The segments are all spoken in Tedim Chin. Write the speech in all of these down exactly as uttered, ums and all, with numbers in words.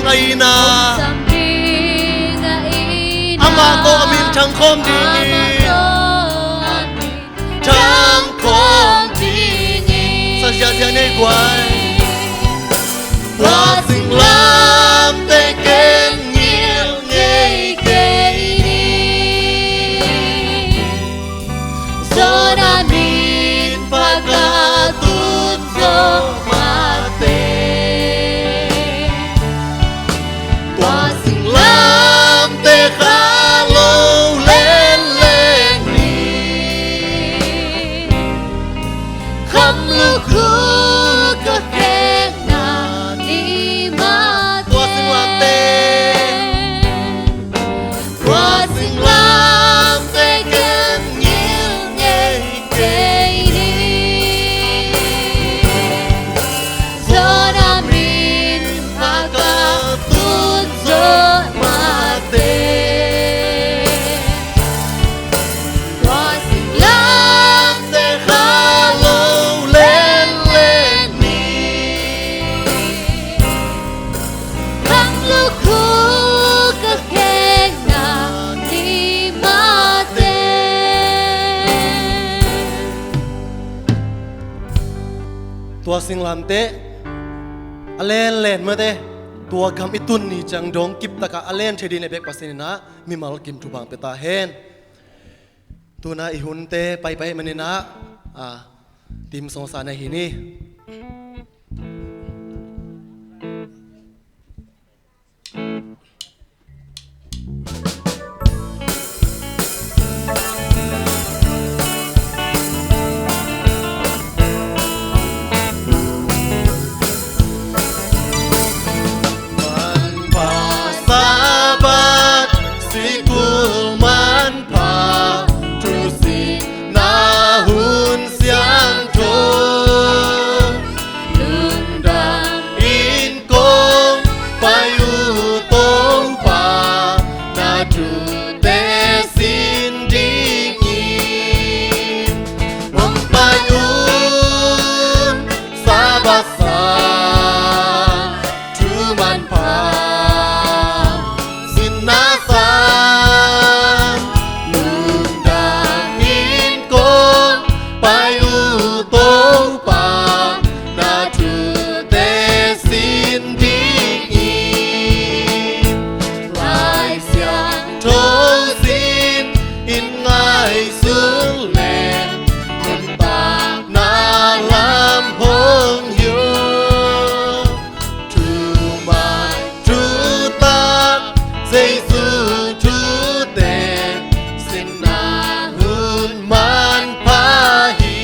Ngai na. Hong sam ding a ina. Amah tawh a minthang khawm ding hi. Amah tawh a minthang khawm ding hi. Sa ziahziah nei guai. Tua singlamteh ken ngilh ngei kei ni. Jonah min pha ka tun zawh mah teh, tua singlamteh kha lo lenlen ni. Kham lukhu ka khekna ni mah teh. Tua singlamteh, tua singlamteh ken ngilh ngei kei ni. Jonah min pha ka tun zawh mah teh, tua singlamteh kha lo lenlen ni. Kham lukhu ka khekna ni mah teh. Tua singlamteh a lenlen mah teh, tua gam i tun ni ciang dong kiptak a a len thei ding a bek Pasian in ah mimal kim thupha pia ta hen. Tu-in ah i hunte paipai manin ah, a, team song sa na hi ni. Manpha Sabbath, sikul manpha, thu sin na hun siangtho, lungdam in kong pai uh Topa, na thute sin dingin. Hong pai un Sabbath sang, thu manpha, sin na sang, lungdam in kong pai uh Topa, na thute sin dingin. Lai Siangtho sin in ngaihsun leng, nuntakna lam hong hi uh. Thuman thutak, Jesu thute, sinna hun manpha hi.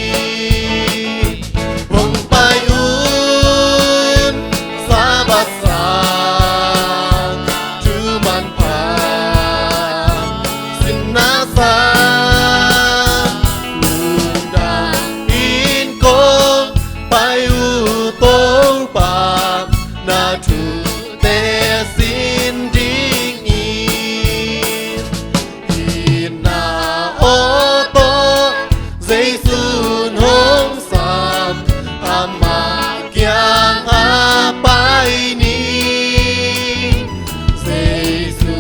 Hong pai un Sabbath sang, thu manpha, sinna sang, lungdam in kong pai uh Topa, na thute sin dingin. Itna aw tawh Jesu'n hong sam, ama kiangah pai ni. Jesu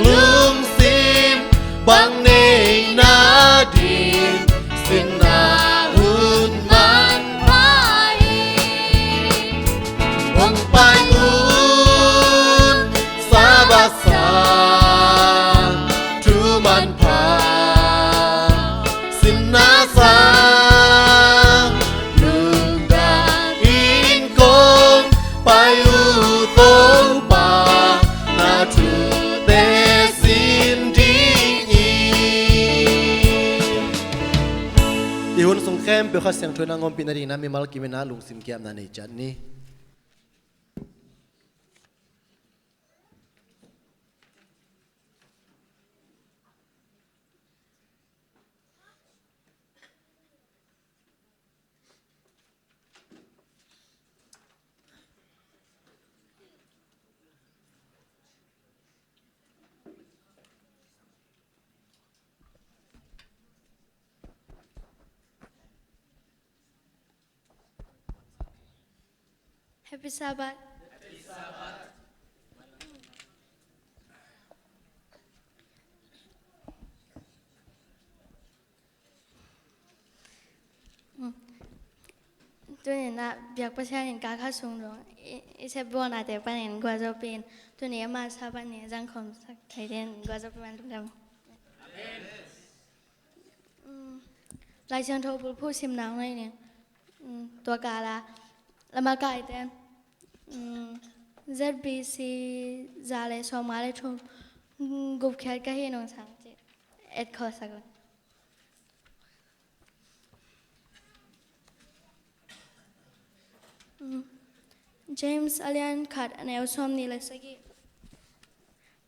lungsim bang neihna ding, sinna hun manpha hi. Hong pai un Sabbath sang, thu manpha, sinna sang, lungdam in kong pai uh Topa, na thute sin dingin. I hun sung khempeuh Kha Siangtho in a hong ompih nadingin ah mimal kim in ah lungsim kiamna nei ciat ni. Happy Sabbath. Tuni-in ah biak Pasian in kha khat sung dong i, i sep bawlnate panin gualzawhpih in, tuni ama Sabbath ni zangkhawm sak thei dingin gualzawhpih man lungdam. Um, Lai Siangtho bulphuh simna hong nei ning. Um, tua kal a lamakaite, um, Z B C za le sawmnga le thum, um, gupkhiat ka hih nungsang ci et khawlsak un. Um, James a lian khat a neu sawmnih le sagih.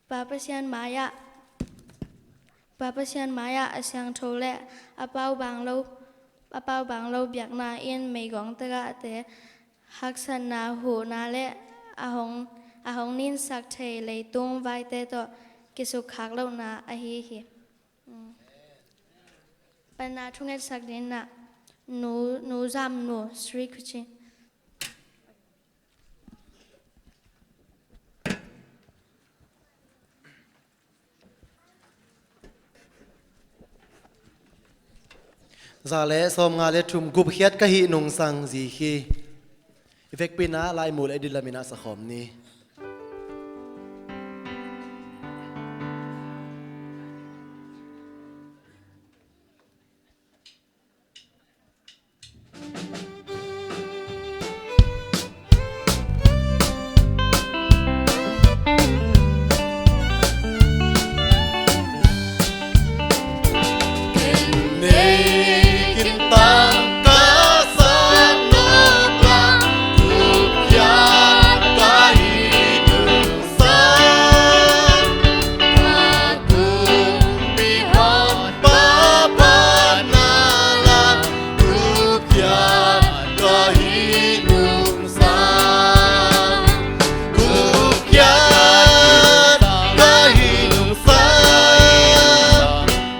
Pa Pasian mai-ah, Pa Pasian mai-ah a siangtho le a paubaang lo, a paubaang lo biakna in meigong tagahte haksatna, huhna le a hong, a hong ninsak thei leitung vaite tawh kisukkhak lohna ahi hi. Panna thungetsak dingin ah Nu, Nu Zam Nu, Sri Kuchi. Za le sawmnga le thum, gupkhiat ka hih nungsang, zi hi. I vekpi-in ah laimu le dil lamin ah sakhawm ni.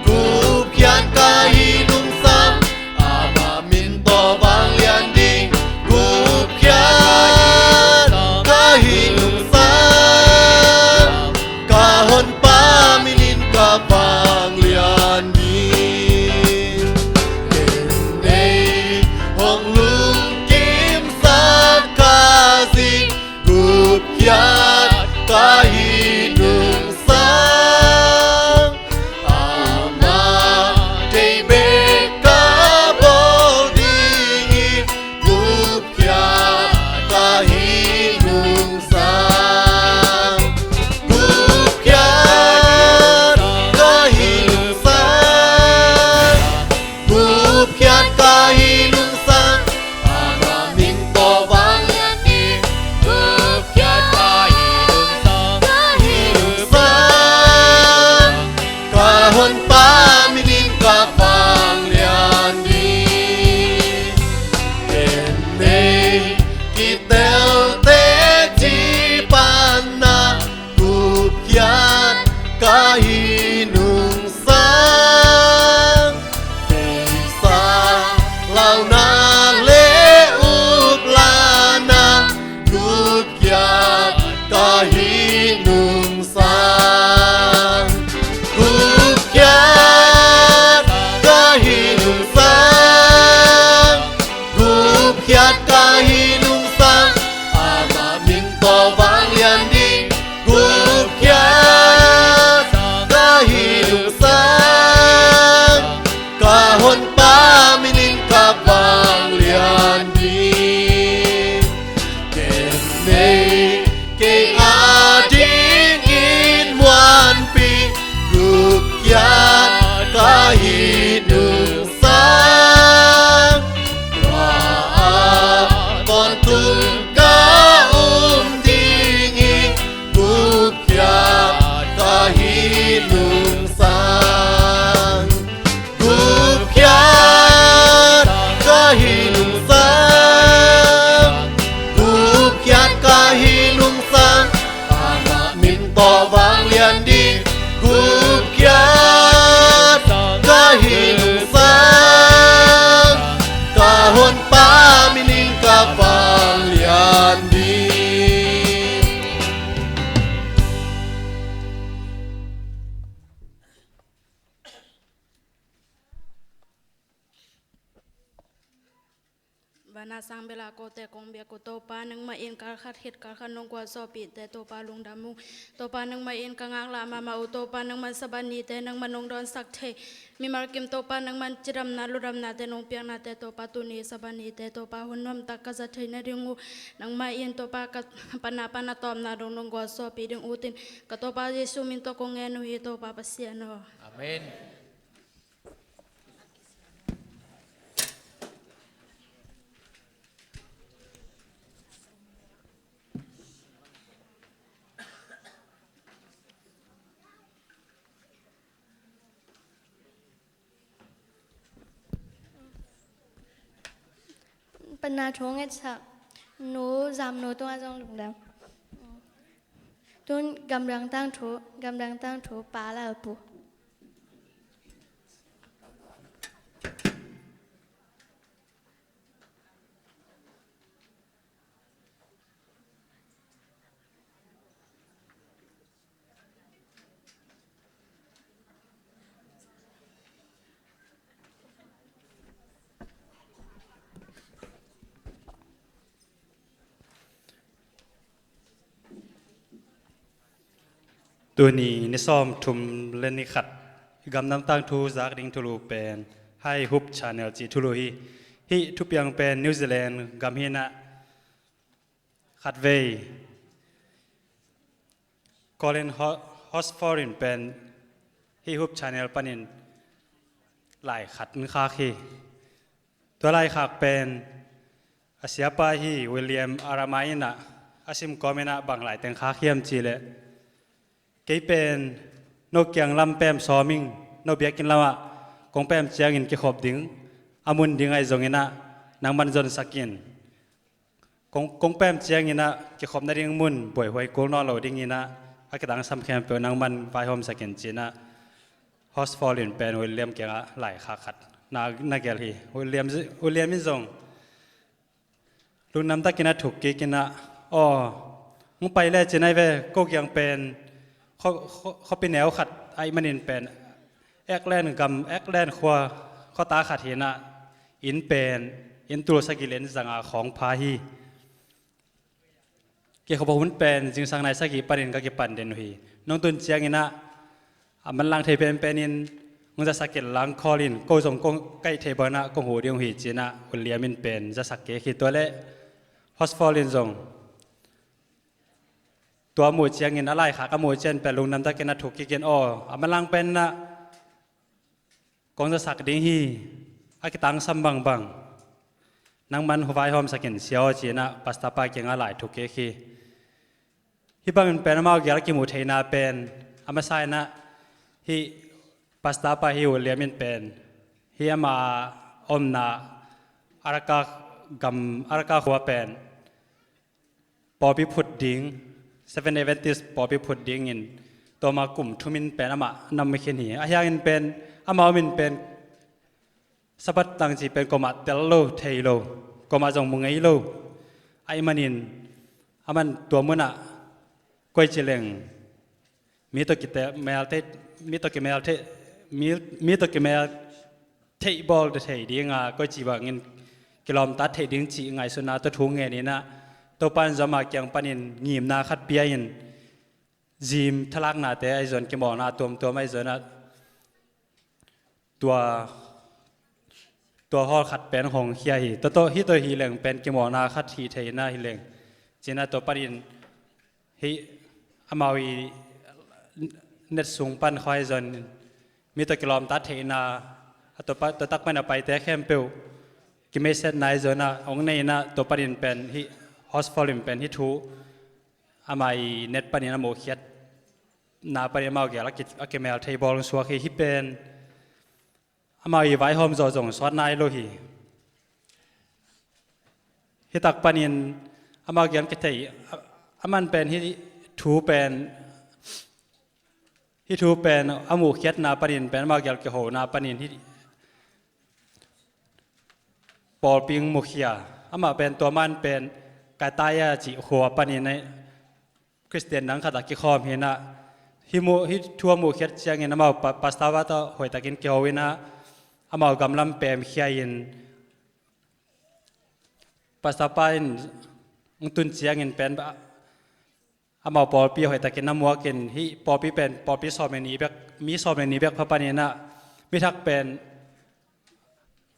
Gupkhiat ka hih nungsang, ama min tawh vanglian ding. Gupkhiat ka hih nungsang, ka honpa minin ka vanglian ding. Ken nei hong lungkimsak ka zi, gupkhiat ka hih nungsang, ama deih bek ka bawl ding hi. Gupkhiat ka hih nungsang, gupkhiat ka hih nungsang, gupkhiat ka hih nungsang, ama min tawh vanglian ding. Gupkhiat ka hih nungsang, ka hih nungsang, ka honpa minin ka vanglian ding. Ken nei kitelte ci panna, gupkhiat ka hih nungsang, beisa launa le uplana, gupkhiat ka hih nungsang, gupkhiat ka hih nungsang, gupkhiat ka hih nungsang, ama min tawh vanglian ding. Gupkhiat ka hih nungsang, ka honpa minin ka vanglian ding. Ken nei kei adingin muanpih, gupkhiat ka hih nungsang, tua a kong Vana sang bela kote kong biak uh Topa, nangmah in kalkhat khit kalkhat nong gualzawhpihte Topa lungdam ung. Topa, nangmah in ka ngaklah mahmah uh Topa, nangman Sabbath nite nangman nong dawnsak thei mimal kim Topa, nangman cidamna ludamnate nong piaknate Topa, tuni Sabbath nite Topa hun nuamtak ka za thei nading uh nangmah in Topa ka pana pana tawpna dong nong gualzawhpih ding uh tin ka Topa Jesu min tawh kong ngen uh hi Topa Pasian aw. Amen. Pana thu ngetsak nu Zamnu tungah zong lungdam. Tun gamdang tangthu, gamdang tangthu Pa Lalpu. Tuni ni sawm thum le ni khat i gamdang tangthu zak ding thulu pen Hai Hup Channel cih thulu hi. Hih thupiang pen New Zealand gam hinah khatvei Colin Ho-, Horsford in pen hih Hup Channel panin lai khat in khak hi. Tua lai khak pen a siapa hi William Arama inah a sim kawm inah bang lai teng khak hiam cihleh, kei pen no kiang lam pem sawm ing, no biakinn lamah kong pem ciangin kikhop ding a mun ding ahi zong inah nangman zonsak in. Kong, kong pem ciang inah kikhop nading mun buaihuai kul nawn lo ding inah a kitangsam khempeuh nangman vaihawmsak in ci inah Horsford in pen William kiangah lai khak khat na, na gelh hi. William, William in zong lungdam takin a thuk kik inah, aw, hong pai lecin ahi ve, ko kiang pen khuapi neu khat ahih manin pen Auckland gam, Auckland khua khuata khat hinah inn pen inn tul sagih le inn zanga khawng pha hi. Kikhop hun pen zingsang nai sagih panin ka kipan den uh hi. Nong tun ciang inah a manlang thei penpen in hong zasak in lang call in, ko zong kong kaih thei banah kong huh ding uh hi ci inah William in pen zasak kik hi. Tua le Horsford in zong tua muh ciangin a lai khak a muh ciang pen lungdam takin a thuk kik in, aw, a manlang pen inah kong zasak ding hi, a kitangsam bangbang nangman vaihawmsak in sia aw ci inah pastor pa kiangah lai thuk kik hi. Hih bangin pen amau gel a kimuh theihna pen a masa inah hih pastor pa hi William in pen hih ama omna Araka gam, Araka khua pen pawlpi phut ding, Seven Adventist pawlpi phut dingin tua ma kum thum in pen amah na om khin hi. Ahi hangin pen amah om in pen Sabbath tangci pen kuamah tel lo, thei lo, kuamah zong mu ngei lo ahih manin aman tua munah koici leng mi tawh kimel thei, mi tawh kimel thei, mi, mi tawh kimel theih bawl thei dinga koici bangin kilawmtat theih ding cih ngaihsutna tawh thu ngen inah Topa in zong ama kiang panin ngimna khat pia in zim thalaknate ahi zong kimawlna tuamtuam ahi zong inah tua, tua hall khat pen hong khia hi. Tua tawh hih tawh hih leng pen kimawlna khat hih theihna hi leng ci inah tua panin hih amau i net sung pan khawng ahi zong mi tawh kilawmtat theihna a tua pa, tua tak pan a paite khempeuh kimeisetna ahi zong inah hong nei inah tua panin pen hih Horsford in pen hih thu ama i net panin a muhkhiatna panin amau gel a ki, a kimel thei bawl suak hi. Hih pen amau i vaihawm zawh zong suak nai lo hi. Hih tak panin amau gel kithei, a, aman pen hih thu pen, hih thu pen a muhkhiatna panin pen amau gel kihona panin hih pawlpi mukhia. Amah pen tua man pen Kataya cih khua panin Khristian dang khat a kikhawm hi inah hih mu, hih thu a muhkhiat ciangin amau pa, pastor pa tawh hoihtakin kiho inah amau gamlam pemkhia in Pastor pa in hong tun ciangin pen amau pawlpi a hoihtakin a muakin, hih pawlpi pen pawlpi sawm le nih bek, mi sawm le nih bek pha panin ah, mi thak pen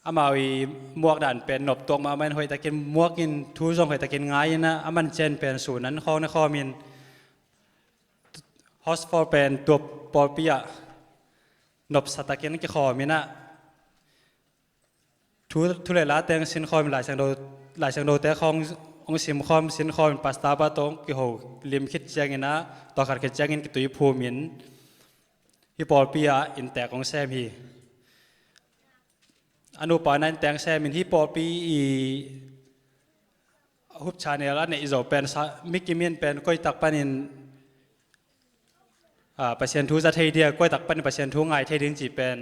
amau i muak dan pen nop tuak mahmah in, hoihtakin muakin thu zong hoihtakin ngai in ah, a man ciang pen sun an khawng ne khawmin house four pen tua pawlpi ah nopsa takin kikhawm in ah, thu, thu le la teng sinkhawm, Lai Siangtho, Lai Siangtho te khawng hong simkhawm, sinkhawm in, pastor pa tawh hong kiho lim khit ciangin ah, tua khat khit ciangin kituiphum in, hih pawlpi ah inntek hong sem hi. A nupa in ah inntek sem in, hih pawlpi i Hope Channel a neih zo pen sa, mi kim in pen koi tak panin, ah, Pasian thu za thei ding, koi tak panin Pasian thu ngai thei ding cih pen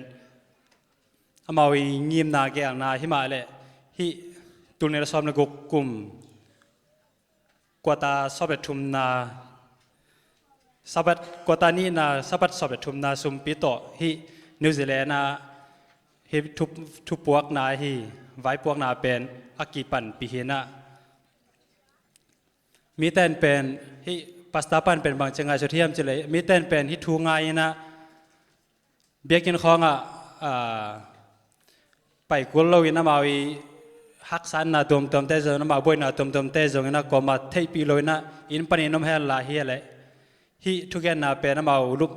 amau i ngimna gelna hi mah leh, hih tul nih le sawm le guk kum quarter sawm le thumna, Sabbath, quarter nihna, Sabbath sawm le thumna sumpi tawh hih New Zealand ah hih thu, thupuakna, hih vaipuakna pen a kipanpih hi in ah, mite in pen, hih pastor pa in pen bang ci ngaihsut hiam cih leh, mite in pen hih thu ngai in ah, biakinn khawngah, ah, pai kul loin amau i haksatna tuamtuamte zong, amau buaina tuamtuamte zong in ah kuamah theihpih lo in ah, inn panin om hen la hi leh, hih thugenna pen amau lup,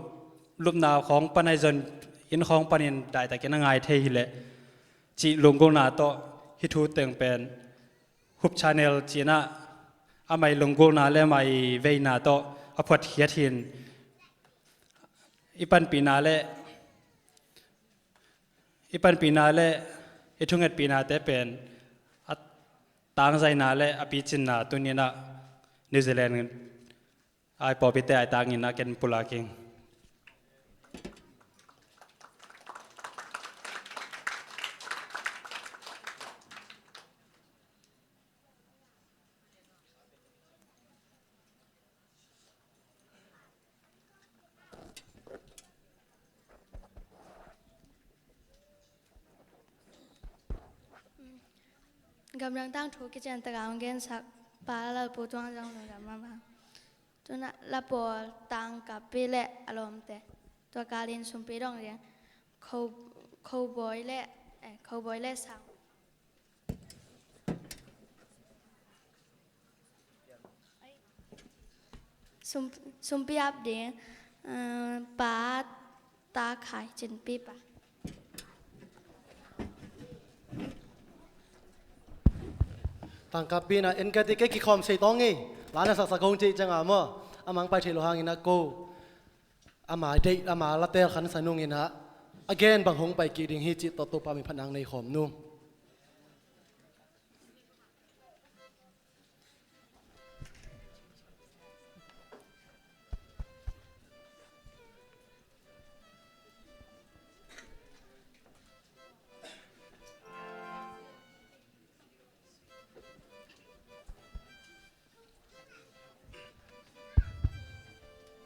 lupna khawng pan ahi zong, inn khawng panin daitakin a ngai thei hi leh, cih lunggulhna tawh hih thu teng pen Hope Channel ci in ah, amah i lunggulhna le amah i veina tawh a phuatkhiat hi in, i panpihna le, i panpihna le i thungetpihnate pen a tangzaina le a picinna tuni in ah New Zealand ai pawlpite ai tangin ah ken pulak ing. Gamdang tangthu kician taka hong gensak Pa Lalpu Tuang Zang Lungdam Mama. Tuna lapawl Tangkapi le a lawmte, tua kalin sumpi dong liang, Kho, Khobawi le, eh, Khobawi le Sang. Sum, sumpi ap ding, eh, Pa Ta Khai Cin Pi Pa. Tangkapi in ah en ka ti kei kikhawm sei tawng ei, la na saksak hong cih ciang a maw, a mang pai thei lo hangin ah ko, ama deih, ama la teel khan sa nungin ah, a gen bang hong pai kik ding hi cih tawh Topa min phatna nei khawm nung.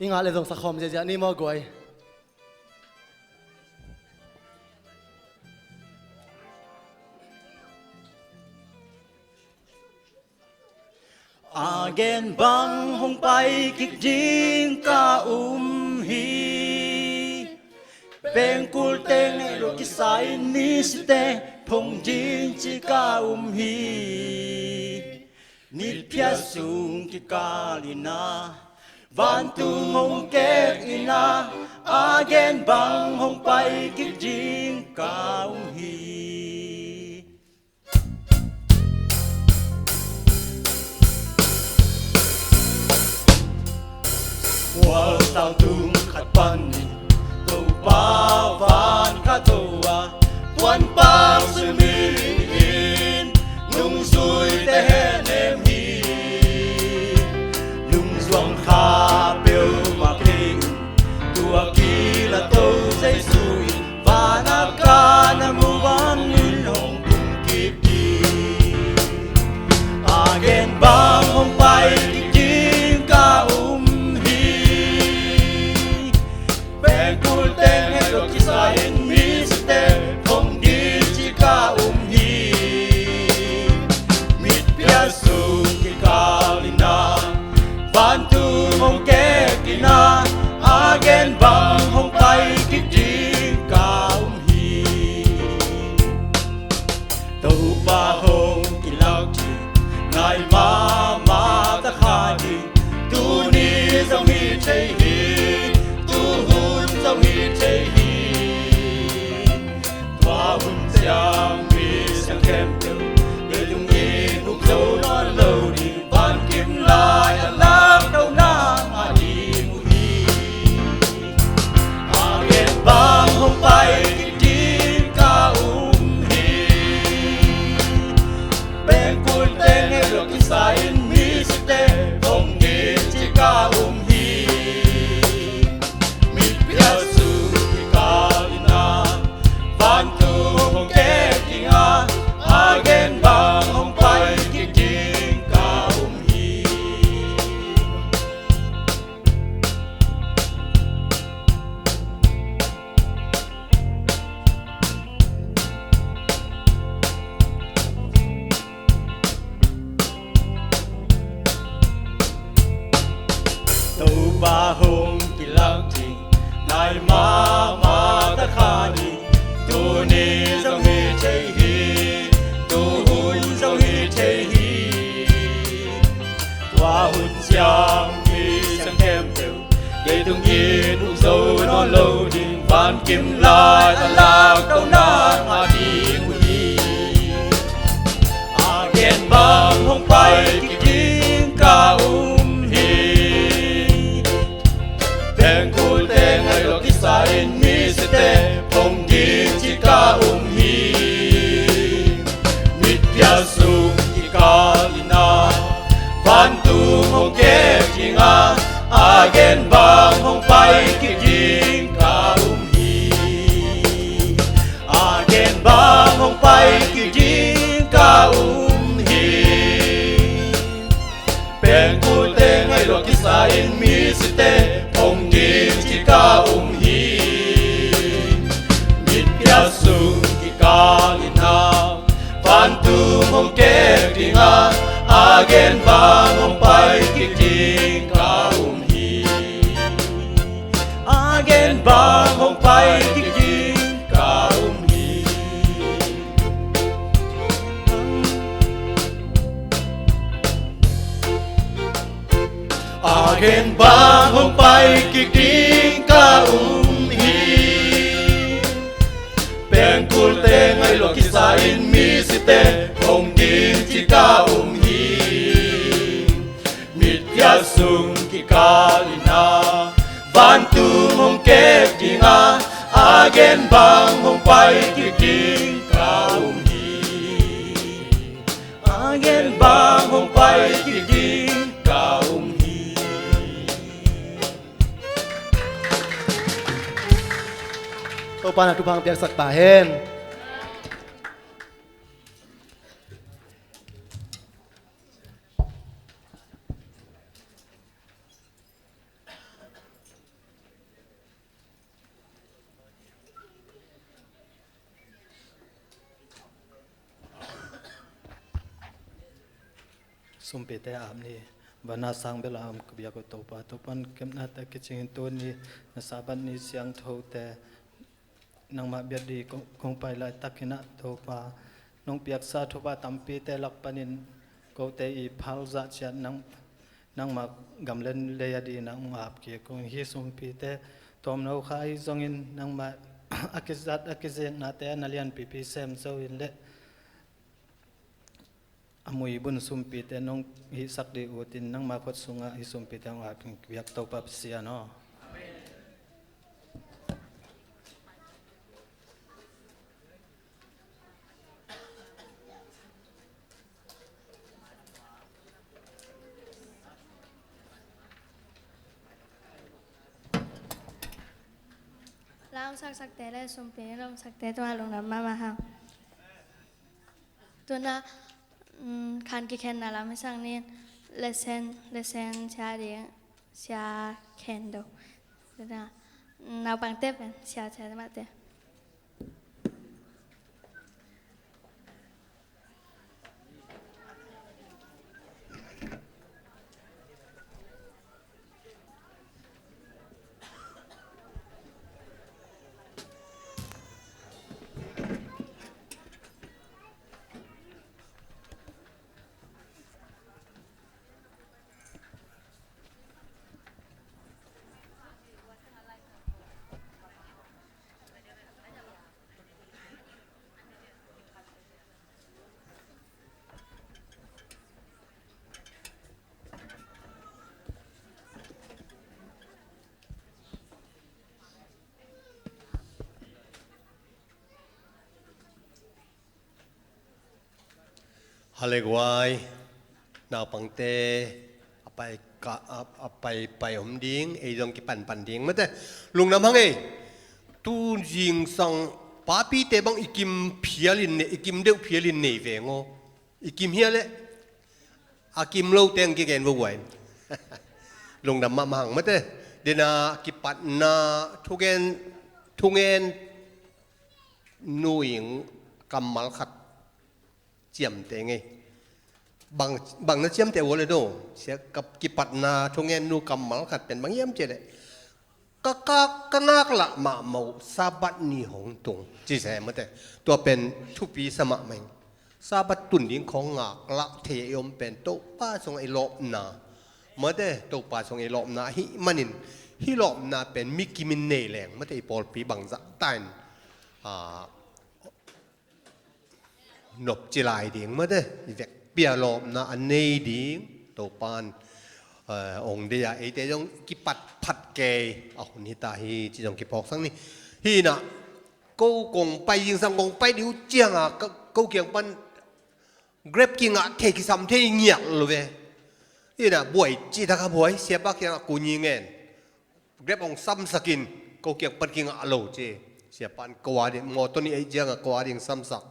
I ngah le zong sakhawm ziahziah ni maw guai. A gen bang hong pai kik ding ka um hi. Pengkul teng ei lo kisa in misite phong ding ci ka um hi. Mitphiat sung kikal in ah vantung hong kek in ah, a gen bang hong pai kik ding ka um hi. Khualtang tung khat panin Topa van ka tho a, puanpak sui mi in nungzuite hehnem hi. Lungzuang kha peuhmah kei un, tua kila to Jesu in, van a ka na mu van in hong tung kik ding. A gen bang hong pai kik ding ka um hi. Pengkul teng ei lo kisa in misite phong ding ci ka um hi. Mitpia Nai mahmah ta kha ding, tuni zong hi thei hi, tuhun zong hi thei hi. Tua hun ciang mi siang khempeuh, leitung in uk zo nawn lo ding, van kim lai a lak to nang a ding uh hi. A gen bang hong pai kik ding ka um hi. Pengkul teng ei lo kisa in misite hong ding ci ka um hi. Mitphiat sung kikal in a vantung hong kep ding a, a gen bang hong pai kik ding ka um hi. Topa hong kilak ding, nai mahmah ta kha ding, tuni zong hi thei hi, tuhun zong hi thei hi. Tua hun ciang mi siang khempeuh, leitung in uk zo nawn lo ding, van kim lai a lak to nang a ding uh hi. A gen bang hong pai kik ding ka um hi. Pengkul teng ei lo kisa in misite hong ding ci ka um hi. Mitphiat sung kikal in a vantung hong kep ding a, a gen bang hong pai kik ding ka um hi. A gen bang hong pai kik ding ka um hi. Pengkul teng ei lo kisa in misite hong ding ci ka um hi. Mitphiat sung kikal in a vantung hong kep ding a, a gen bang hong pai kik ding ka um hi. A gen bang hong pai kik ding ka um hi. A gen bang hong pai kik ding ka um hi. Pengkul teng ei lo kisa in misite hong ding ci ka um hi. Mitphiat sung kikal in a vantung hong kep ding a, a gen bang hong pai kik ding ka um hi. A gen bang hong pai kik ding ka um hi. Topa na thupha piaksak ta hen. Sumpite ap ni. Vana sang bel a om ka biak uh Topa, Topa in kepnate kicingin tuni na Sabbath ni siangthote nangmah biak ding kong, kong pai laitakin ah Topa, nong piaksa thupha tampite lak panin kote i phal zah ciat nang, nangmah gam le lei a dingin ah hong ap kik ung. Hih sumpite tomno kha ahi zongin nangmah a kizat a kizeknate a na lianpipi sem zo in leh a muibun sumpite nong hihsak ding utin nangmah khut sungah hih sumpite hong ap kik biak Topa Pasian aw. La hong saksakte le sumpi hong sakte tungah lungdam mahmah hang. Tuna, mm, khan kikhenna lam i sang ning, lesson, lesson sia ding, sia khen do. Tuna, mm, naupangte pen sia sia mahte. A le guai, naupangte a pai ka, a, a pai pai om ding, ei zong kipanpan ding mate. Lungdam hang ei. Tu zingsang papite bang i kim phialin ne, i kim deuh phialin nei veng aw. I kim hia le a kim lo teng kigen vo guai. Lungdam mahmah hang mate. Dena kipatna thugen, thungen nuing kammal khat ciamteh ngei. Bang, bang na ciamteh ua le do. Sia ka kipatna thungen nu kammal khat pen bang hiam cia le. Ka, ka, ka ngaklah mahmah uh Sabbath ni hong tung. Ci se mate. Tua pen thupi sa mahmah ing. Sabbath tun ding khong ngaklah thei i om pen Topa sung i lawpna. Mate, Topa sung i lawpna hi manin. Hi lawpna pen mi kimin nei leng. Mate i pawlpi bangzah tain. Ah, nop ci lai ding mate, i vekpi a lawpna a nei ding Topan, eh, ong deih a eite zong kipat phat kei a hun hita hi ci zong kiphawk sang ni. Hi na, ko kong pai zingsang kong pai ding uh cianga, ka, ko kiang pan Grab kingah thei kisam thei ngiat lo ve. Hi na, buai cih taka buai, siapa kiangah ku nyi ngen. Grab hong samsakin, ko kiang pan kingah lo ci. Siapa in ko a ding, mawtaw nih ei ciangah ko a ding samsak.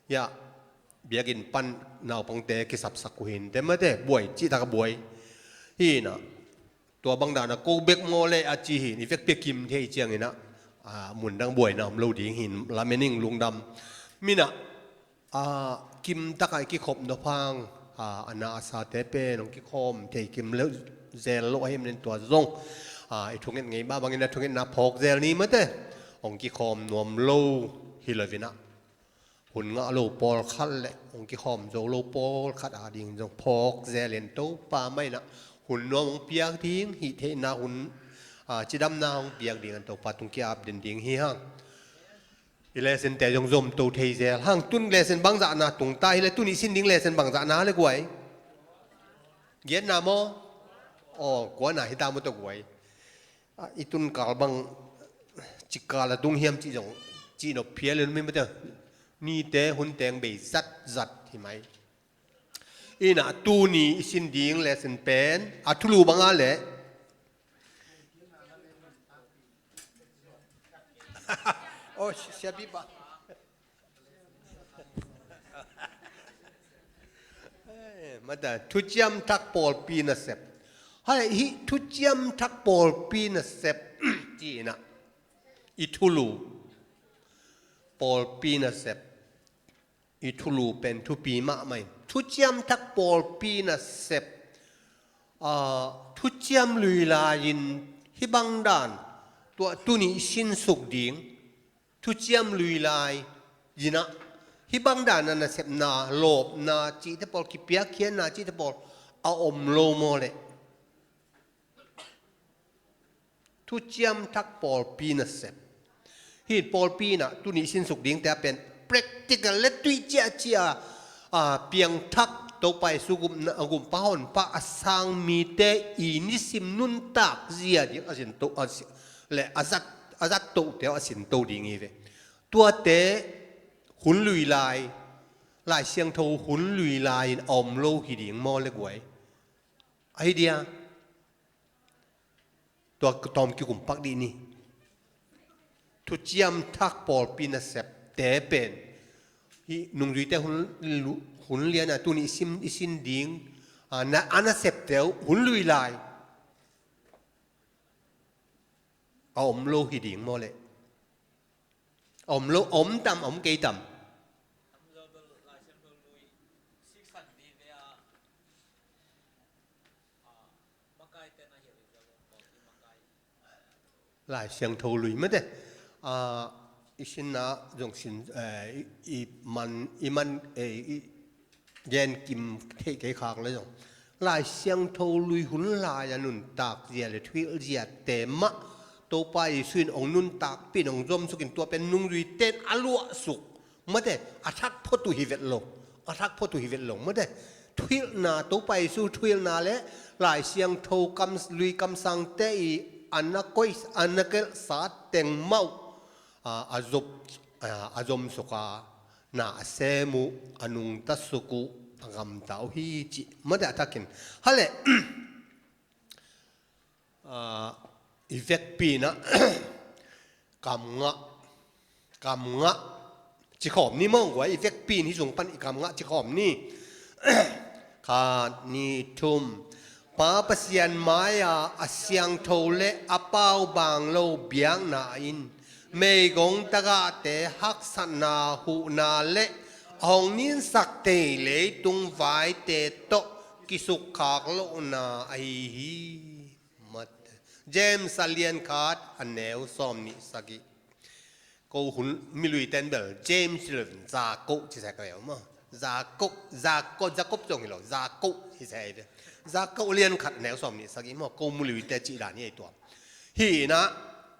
Ya, biakinn pan naupangte kisapsak uh hin. Te mate, buai, cih taka buai. Hi na, tua bang dana ko bek maw le a ci hin, i vekpi a kim thei ciangin ah, ah, mundang buaina om lo ding hin, lamening lungdam. Mina, a, kim taka i kikhop nop hang, a, a na a sate pen hong kikhawm thei kim lo zel lo ahim nen tua zong, a, i thunget ngei mah bangin a thungetna phawk zel ni mate. Hong kikhawm nuam lo hi lo vina. Hun ngah lo pawlkhat le hong kikhawm zo lo pawlkhat a ding zong phawk zel in Topa mah in a hun nuam hong piak ding, hih theihna hun, a, cidamna hong piak ding an Topa tung ki-ap den ding hi hang. I lesson te zong zom to thei zel hang. Tun lesson bangzahna tungta hi le, tun i sin ding lesson bangzahna le guai? Giatna maw? Aw, kuana hita maw tawh guai? A, i tun kal bang cikal a tung hiam cih zong cih nop phial in mi mate. Nite hun teng bei zat zat hi mai. Ina tuni i sin ding lesson pen a thulu banga le Oh, si-, siapi pa. Eh, mata, thuciam thak pawlpi nasep. Hai, hi thuciam thak pawlpi nasep. Ci ina. I thulu. Pawlpi nasep. I thulu pen thupi mahmah in. Thuciam thak pawlpi nasep. Ah, thuciam lui lai-in hih bang dan. Tua tuni i sinsuk ding. Thuciam lui lai-in ah. Hih bang dan a nasepna, lawpna, cihte pawl, kipiakkhiatna, cihte pawl. A om lo maw le. Thuciam thak pawlpi nasep. Hih pawlpi in ah, tuni sinsuk dingte a pen practical le tuih ciahciah, a, piangthak Topa Jesu gumna, a gumpa honpa a sang mite i nisim nuntak zia ding a sinto, a si-, le a zat, a zat tohte a sinto ding hi ve. Tuate hun lui lai, Lai Siangtho hun lui lai-in a om lo hi ding maw le guai. Ahi dia. Tua tawm kikum pak dih ni. Thuciam thak pawlpi nasepte pen. Hih nungzuite hun lu-, hun liana tuni i sin, i sin ding. A na, a nasepte uh hun lui lai. A om lo hi ding maw le. A om lo, a om tam, a om kei tam. Lai Siangtho lui mate. A, i sinna zong sin, eh, i, i man, i man, eh, i gen kim theih kei khak le zong. Lai Siangtho lui hun lai a nuntak zia le thuhilh ziate mah. Topa Jesu in hong nuntakpih in hong zomsukin tua pen nungzuite in a luahsuk. Mate, a thak phot uh hi vet lo. A thak phot uh hi vet lo. Mate, thuhilhna, Topa Jesu thuhilhna le Lai Siangtho kam, lui kamsangte i a na koih, a na kelhsa teng mah uh. A, a zop, a, a zomsuk a, na a sem uh, a nungta suk uh, a gamta uh hi cih mate a takin. Hale, ah, i vekpi in ah, kam ngah, kam ngah ci khawm ni maw, guai, i vekpi in hih sung pan i kam ngah ci khawm ni. Khat, nih, thum. Pa Pasian mai-a a siangtho le a paubaang lo biakna in meigong tagahte haksatna, huhna le a hong ninsak thei leitung vaite tawh kisukkhak lohna ahi hi. James a lian khat a neu sawm nih sagih. Ko hun miluite in bel James le Jakob ci sa ka ve maw. Jakob, Jakob, Jakob zong hi lo, Jakob hi sa ve. Jakob lian khat a neu sawm nih sagih maw, ko miluite cih dan hi ei tua. Hih in ah,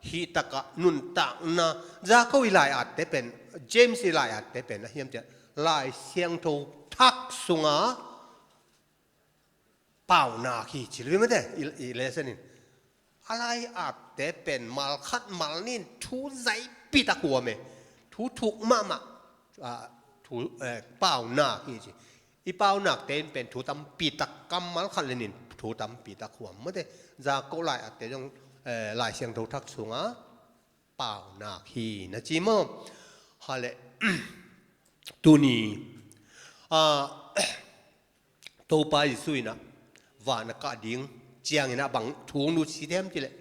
hih takah nuntakna, Jakob i lai-atte pen, James i lai-atte pen a hiam ciah, Lai Siangtho thak sunga paunak hi ci lo mate, i, i lesson in. A lai-atte pen malkhat mal nih in thu zaipi tak huam e. Thu thuk mahmah, ah, thu, eh, paunak hi ci. I paunakte in pen thu tampi tak, kammal khat le nih in thu tampi tak huam mate. Jakob lai-atte zong, eh, Lai Siangtho thak sunga paunak hi na ci maw? Hale, tuni, ah, Topa Jesu in ah van a kah ding ciangin ah bang thu hong nusia hiam cih leh,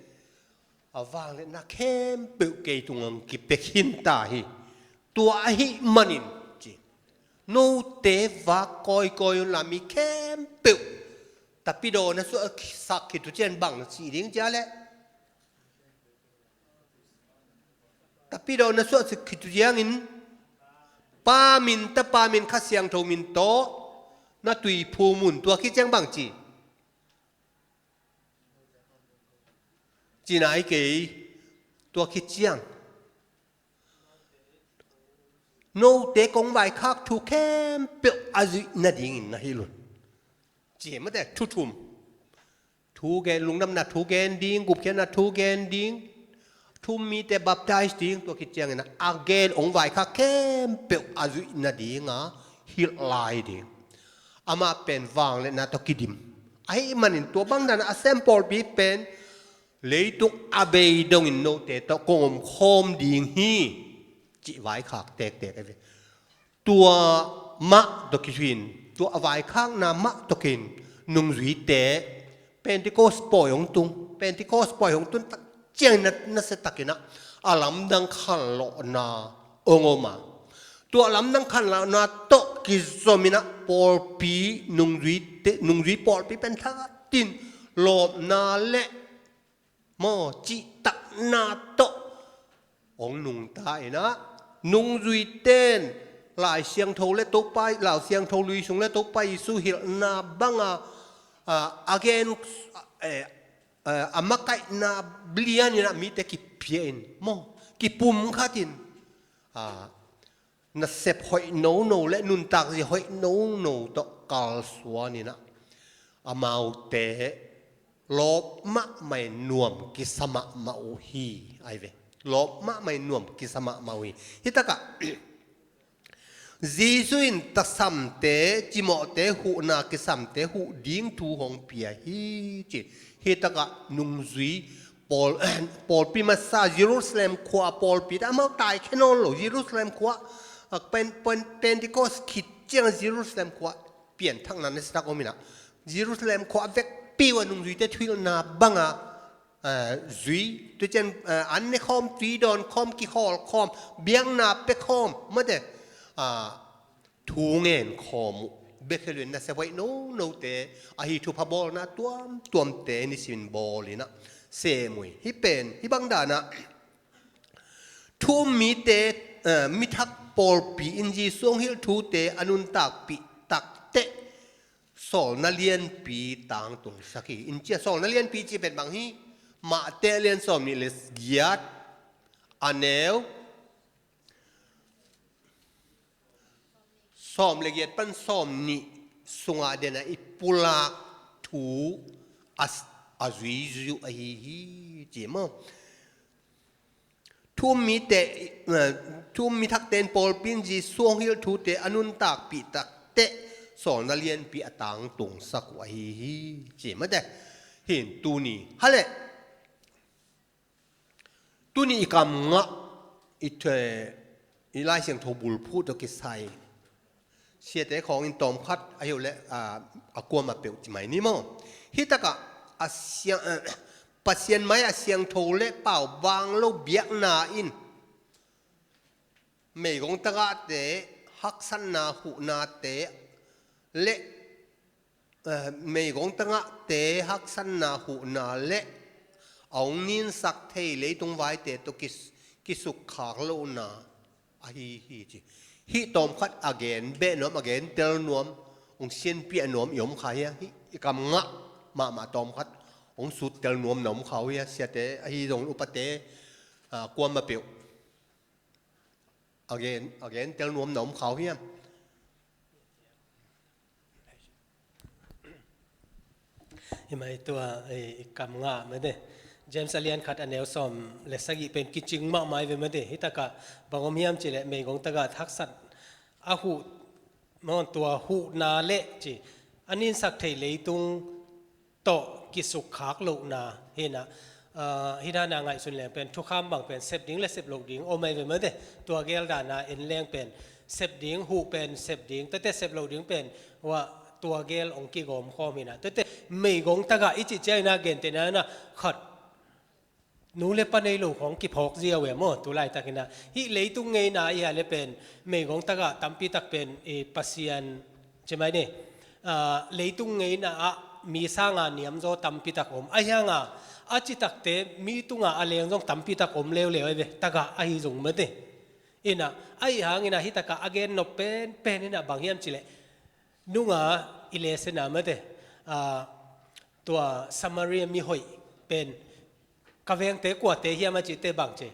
a vangliatna khempeuh kei tungah hong kipia khin ta hi. Tua ahih manin ci, note vak kawikawi un la, mi khempeuh tapidaw na suahsak khit uh ciang bang ci ding ciah leh, tapidaw na suahsak khit uh ciangin Pa min, Tapa min, Kha Siangtho min tawh na tui phum un, tua khit ciang bang ci? Ci nai kei, tua khit ciang note kong vaikhak thu khempeuh a zuih nadingin na hilh un. Ci mate, thu thum. Thu gen, lungdamna thu gen ding, gupkhiatna thu gen ding, thu um mite baptize ding, tua khit ciangin a gen hong vaikhak khempeuh a zuih nadinga hilh lai ding. Amah pen vangliatna tawh kidim. Ahih manin tua bang dan a sem pawlpi pen leitung a bei dongin note tawh kong om khawm ding hi, cih vaikhak tektek ahi ve. Tua mah tawh kithuin, tua a vaikhakna mah tawh kithuin, nungzuite, Pentecost pawi hong tung, Pentecost pawi hong tun tak ciangin na, nasia takin ah, a lamdang khanlawhna hong om a. Tua lamdang khanlawhna tawh kizom in ah pawlpi, nungzuite, nungzui pawlpi pen thatin lawpna le maw, cihtakna tawh hong nungta in ah, nungzuite in Lai Siangtho le Topa, Lai Siangtho lui sung le Topa Jesu hilhna banga, a, a gen, eh, eh, a makaihna lian in ah mite kipia in maw, kipumkhat in, a, nasep hoih nono le nuntakzia hoih nono tawh kalsuan in ah, amaute lawp mahmah in nuam kisa mahmah uh hi, ahi ve. Lawp mahmah in nuam kisa mahmah uh hi. Hih takah Jesu in tasamte, cimawhte huhna, kisamte huh ding thu hong pia hi ci. Hih takah nungzui pawl, pawlpi masa Jerusalem khua pawlpi, amau taikhia nawn lo Jerusalem khua, a, Pen-, Pen-, Pentecost khit ciang Jerusalem khua pianthakna nasia tak om in ah, Jerusalem khua vekpi uh a nungzuite thuhilhna banga, eh, zui, tua ciang, eh, an ne khawm, tui dawn khawm, kikhawl khawm, biakna pia khawm mate, ah, thu ngen khawm uh. Bek hi lo in nasep hoih nonote, ahi thupha bawlna tuamtuamte nisim in bawl in ah sem uh hi. Hih pen, hih bang dan ah thu um mite, eh, mithak pawlpi in Jesu hong hilh thute a nuntakpih takteh sawlna lianpi tangtungsak hi. In ciah, sawlna lianpi cih pen bang hi? Mate lian sawm nih le giat, a neu sawm le giat pan sawm nih sungah den a i pulak thu a, a zuizuih uh ahi hi ci maw? Thu um mite, eh, thu um mithakte in pawlpi in Jesu hong hilh thute a nuntakpih takteh sawlna lianpi a tangtungsak uh ahi hi, ci mate. Hi in tuni, hale, tuni i kam ngah, i the, i Lai Siangtho bulphuh tawh kisai siate khawng in tawmkhat ahi uh leh, a, a kuamah peuh ci mai ni maw. Hi takah a siang, Pasian mai a siangtho le paubaang lo biakna in meigong tagahte haksatna huhnate le, eh, meigong tagahte haksatna huhna le a hong ninsak thei leitung vaite tawh kis-, kisukkhak lohna ahi hi ci. Hih tawmkhat a gen beh nuam, a gen tel nuam, hong sianpiah nuam i om kha hiam? Hih i kam ngah mahmah tawmkhat hong sut tel nuam na om kha uh hiam? Siate ahi zong upate, ah, kuamah peuh a gen, a gen tel nuam na om kha uh hiam? Hi mai tua, eh, i kam ngah mate. James a lian khat a neu sawm le sagih pen kicing mahmah hi ve mate. Hi takah bang om hiam cih leh meigong tagah haksat a huh, maw, tua huhna le ci, a ninsak thei leitung tawh kisukkhak lohna hi in ah, ah, hi dan a ngaihsun leng pen thukham bang pen sep ding le sep loh ding om ahi ve mate. Tua gel dan a en leng pen sep ding, huh pen sep ding, tua teh sep loh ding pen, tua gel hong kigawm khawm hi in ah. Tua teh meigong tagah i cih ciangin ah gentehna in ah khat nu le pa nei lo khawng kiphawk ziau e maw, tu laitakin ah. Hih leitung ngeina i hia le pen meigong tagah tampi tak pen, eh, Pasian, ci mai ni, ah, leitung ngeina ah mi sanga niamzaw tampi tak om. Ahi hanga a citakte mi tunga a leng zong tampi tak om leuleu ahi ve, tagah ahi zong mate. In ah, ahi hangin ah hi takah a gen nop penpen in ah bang hiam cih leh, nunga i lesson ah mate, ah, tua Samaria mihoih pen ka vengte kuate hiam a cih teh bang ci,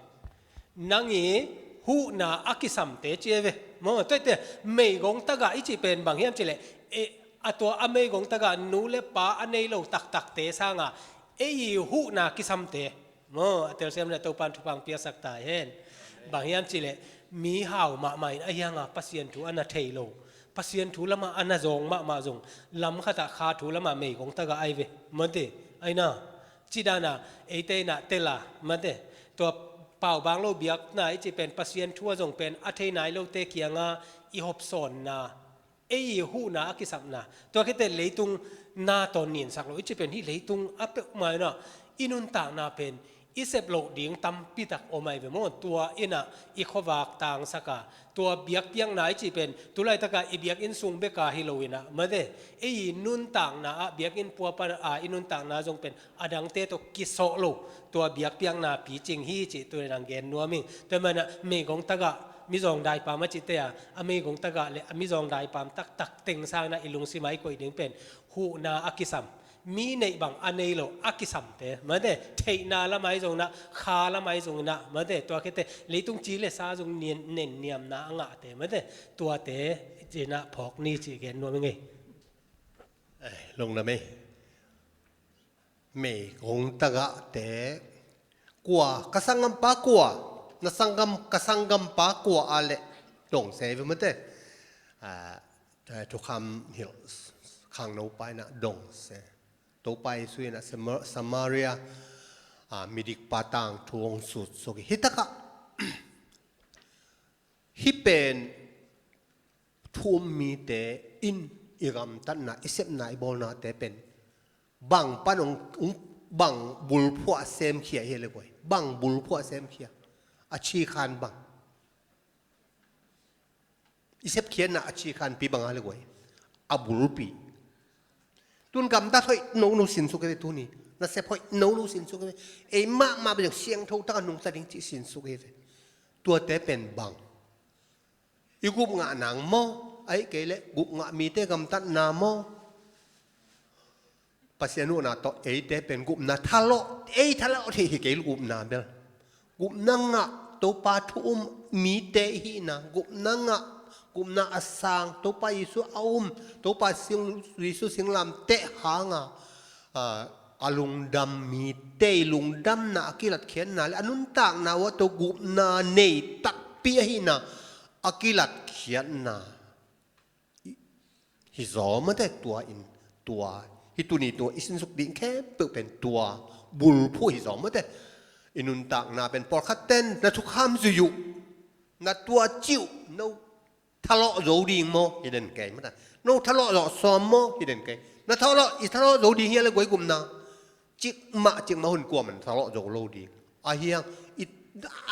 nang i huhna a kisamte ci e ve. Maw, tua teh meigong tagah i cih pen bang hiam cih leh, eh, a tua a meigong tagah nu le pa a nei lo taktakte sanga ei i huhna kisamte. Maw, a telsiam le Topan thupha piaksak ta hen. Bang hiam cih leh, mi hau mahmah in ahi hanga Pasian thu a na thei lo, Pasian thu lamah a na zawng mahmah zong, lam khatah kha thu lamah meigong tagah ahi ve mate. Ahi na, ci dan a eite in ah tel a mate. Tua paubaang lo biakna i cih pen Pasian thu a zong pen a thei nai lote kianga i hopsawnna, ei i huhna a kisapna. Tua khit teh leitung na tawh ninsak lo i cih pen hih leitung a peuhmah in ah i nuntakna pen i sep loh ding tampi tak om ahi ve maw. Tua in ah i khuavak tangsak a, tua biakpiakna i cih pen tu laitaka i biakinn sung bek a hi lo in ah mate, ei i nuntakna ah, biakinn puapan a i nuntakna zong pen a dangte tawh kisawh lo, tua biakpiakna picing hi cih tu in ah gen nuam ing. Tua manin ah meigong tagah mizawng daipam a cihte a, a meigong tagah le a mizawng daipam taktak teng sangin ah i lungsim ah i koih ding pen huhna a kisam, mi neih bang a nei lo a kisamte mate, theihna lamah ahi zongin ah, kha lamah ahi zongin ah mate, tua khit teh leitung ci le sa zong nen, nenniamna a ngahte mate, tuate in ah phawk ni cih gen nuam ing ei. Eh, lungdam ei. Meigong tagahte kua, ka sanggampa kua, na sanggam, ka sanggampa kua a leh dong se ve mate. Ah, eh, thukham hilh khangno pa in ah dong se. Topa Jesu in ah Sama-, Samaria, ah, midikpa tangthu hong sutsuk hi. Hi takah hih pen thu um mite in i gamtatna, i sepna, i bawlnate pen bang pan hong, hong, bang bulphuh a semkhia hi le guai. Bang bulphuh a semkhia. A cikhan bang. I sepkhiatna a cikhanpi bang a le guai. A bulpi. Tun gamtat hoih nono sinsuk e ve tuni. Na sep hoih nono sinsuk e ve. Ei mahmah bang siangtho taka nungta ding cih sinsuk e ve. Tuate pen bang. I gupngah nang maw, ahih kei leh gupngah mite gamtatna maw. Pasian huhna tawh eite pen gupna thalawh, ei thalawh thei hi kei gupna bel. Gupna ngah, Topa thu um mite i hihna, gupna ngah, gupna a sang, Topa Jesu a um, Topa sing, Jesu singlamteh hanga, ah, a lungdam mite i lungdamna a kilatkhiatna le a nuntakna uah tawh gupna nei takpi ahihna a kilatkhiatna. I, Hi zaw mate, tua in tua, hih tuni tua i sinsuk ding khempeuh pen tua bulphuh hi zaw mate. I nuntakna pen pawlkhat ten na thukham zui uh, na tua cih uh, no thalawh zo ding maw hi den kei mate. No thalawh zawh sawm maw hi den kei. Na thalawh, i thalawh zo ding hi a le guai gupna cikmah cikmah hun kuaman thalawh zo lo ding. Ahi hang i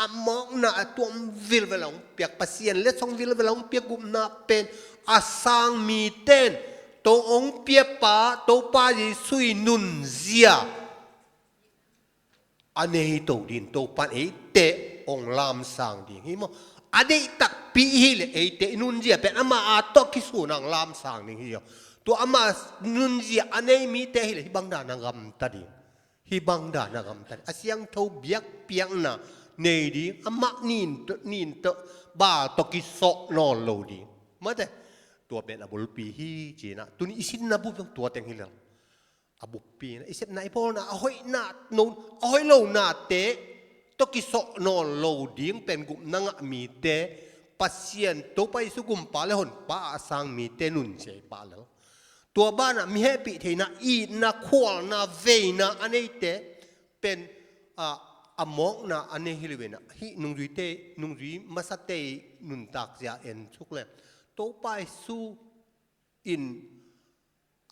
a mawkna a tuam vilvel a hong piak, Pasian letsong vilvel a hong piak gupna pen a sang mite in to hong piapa Topa Jesuh i nunzia a nei to ding, Topa in eite hong lamsang ding hi maw. A deih takpi i hih leh eite i nunzia pen ama a tawh kisun a hong lamsang ding hi zaw. Tua ama nunzia a nei mite hih leh hih bang dan a gamta ding. Hih bang dan a gamta ding. A siangtho biakpiakna nei ding, amah nin tawh, nin tawh, bal tawh kisawh nawn lo ding mate. Tua pen a bulpi hi ci-in ah, tuni i sinna bup zong tua teng hi lel. A buppi in ah i sepna, i bawlna, a hoihna, no, a hoih lonate tawh kisawh nawn lo ding pen gupna ngah mite, Pasian Topa Jesuh gumpa le honpa a sang mite nunzia hi pah lel. Tua banah mi hehpih theihna, itna, khualna, veina a neite pen, a, a mawkna a nei hi lo in ah, hih nungzuite, nungzui masate i nuntakzia en suk leh, Topa Jesuh in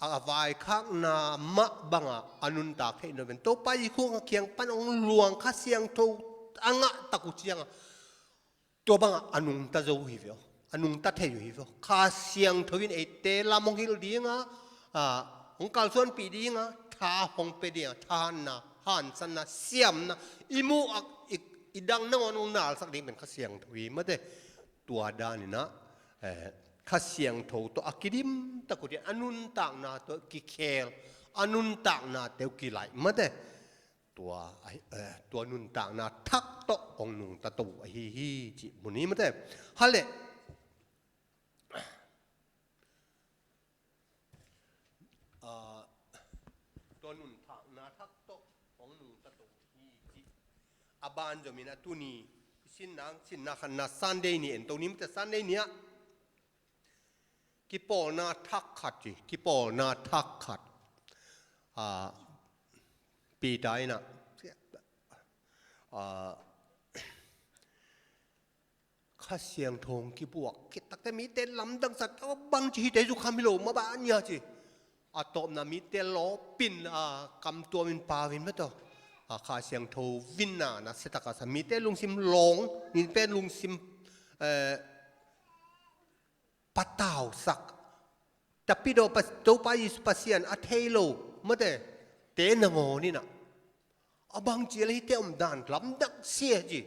a vaikhakna mah banga a nuntak theih nop in, Topa Jesuh a kiang pan hong luang Kha Siangtho a ngah tak uh cianga, tua banga a nungta zo uh hi ve aw, a nungta thei uh hi ve aw. Kha Siangtho in eite lam hong hilh dinga, a, hong kalsuanpih dinga, tha hong pia dinga, thahatna, hansanna, siamna, i muh a, i, i dang nangawn hong nalsak ding pen Kha Siangtho hi mate. Tua danin ah, eh, Kha Siangtho tawh a kidim tak uh ciang a nuntakna tawh kikhel, a nuntaknate uh kilaih mate. Tua, eh, tua nuntakna thak tawh hong nungta to uh ahi hi cih mun hi mate. Hale. Ah, tua nuntakna thak tawh hong nungta to hi cih a banzom in ah, tuni sinna, sinna khatna Sunday ni en to ni mate. Sunday ni ah kipawlna thak khat ci, kipawlna thak khat. Ah, Peter in ah, ah, Kha Siangtho hong kibuak khit takteh mite lamdang sa, tua bangci hihte zukham hi lo mah bang a ci. A tawpna mite lawpin, a, kamtuamin pauvin mah tawh, a, Kha Siangtho vinna nasia taka sa, mite lungsim lawng, mite lungsim, eh, patausak. Tapidaw Pas-, Topa Jesu Pasian a thei lo mate te nangawn in ah, a bangci a le hihte omdan lamdang sia ci.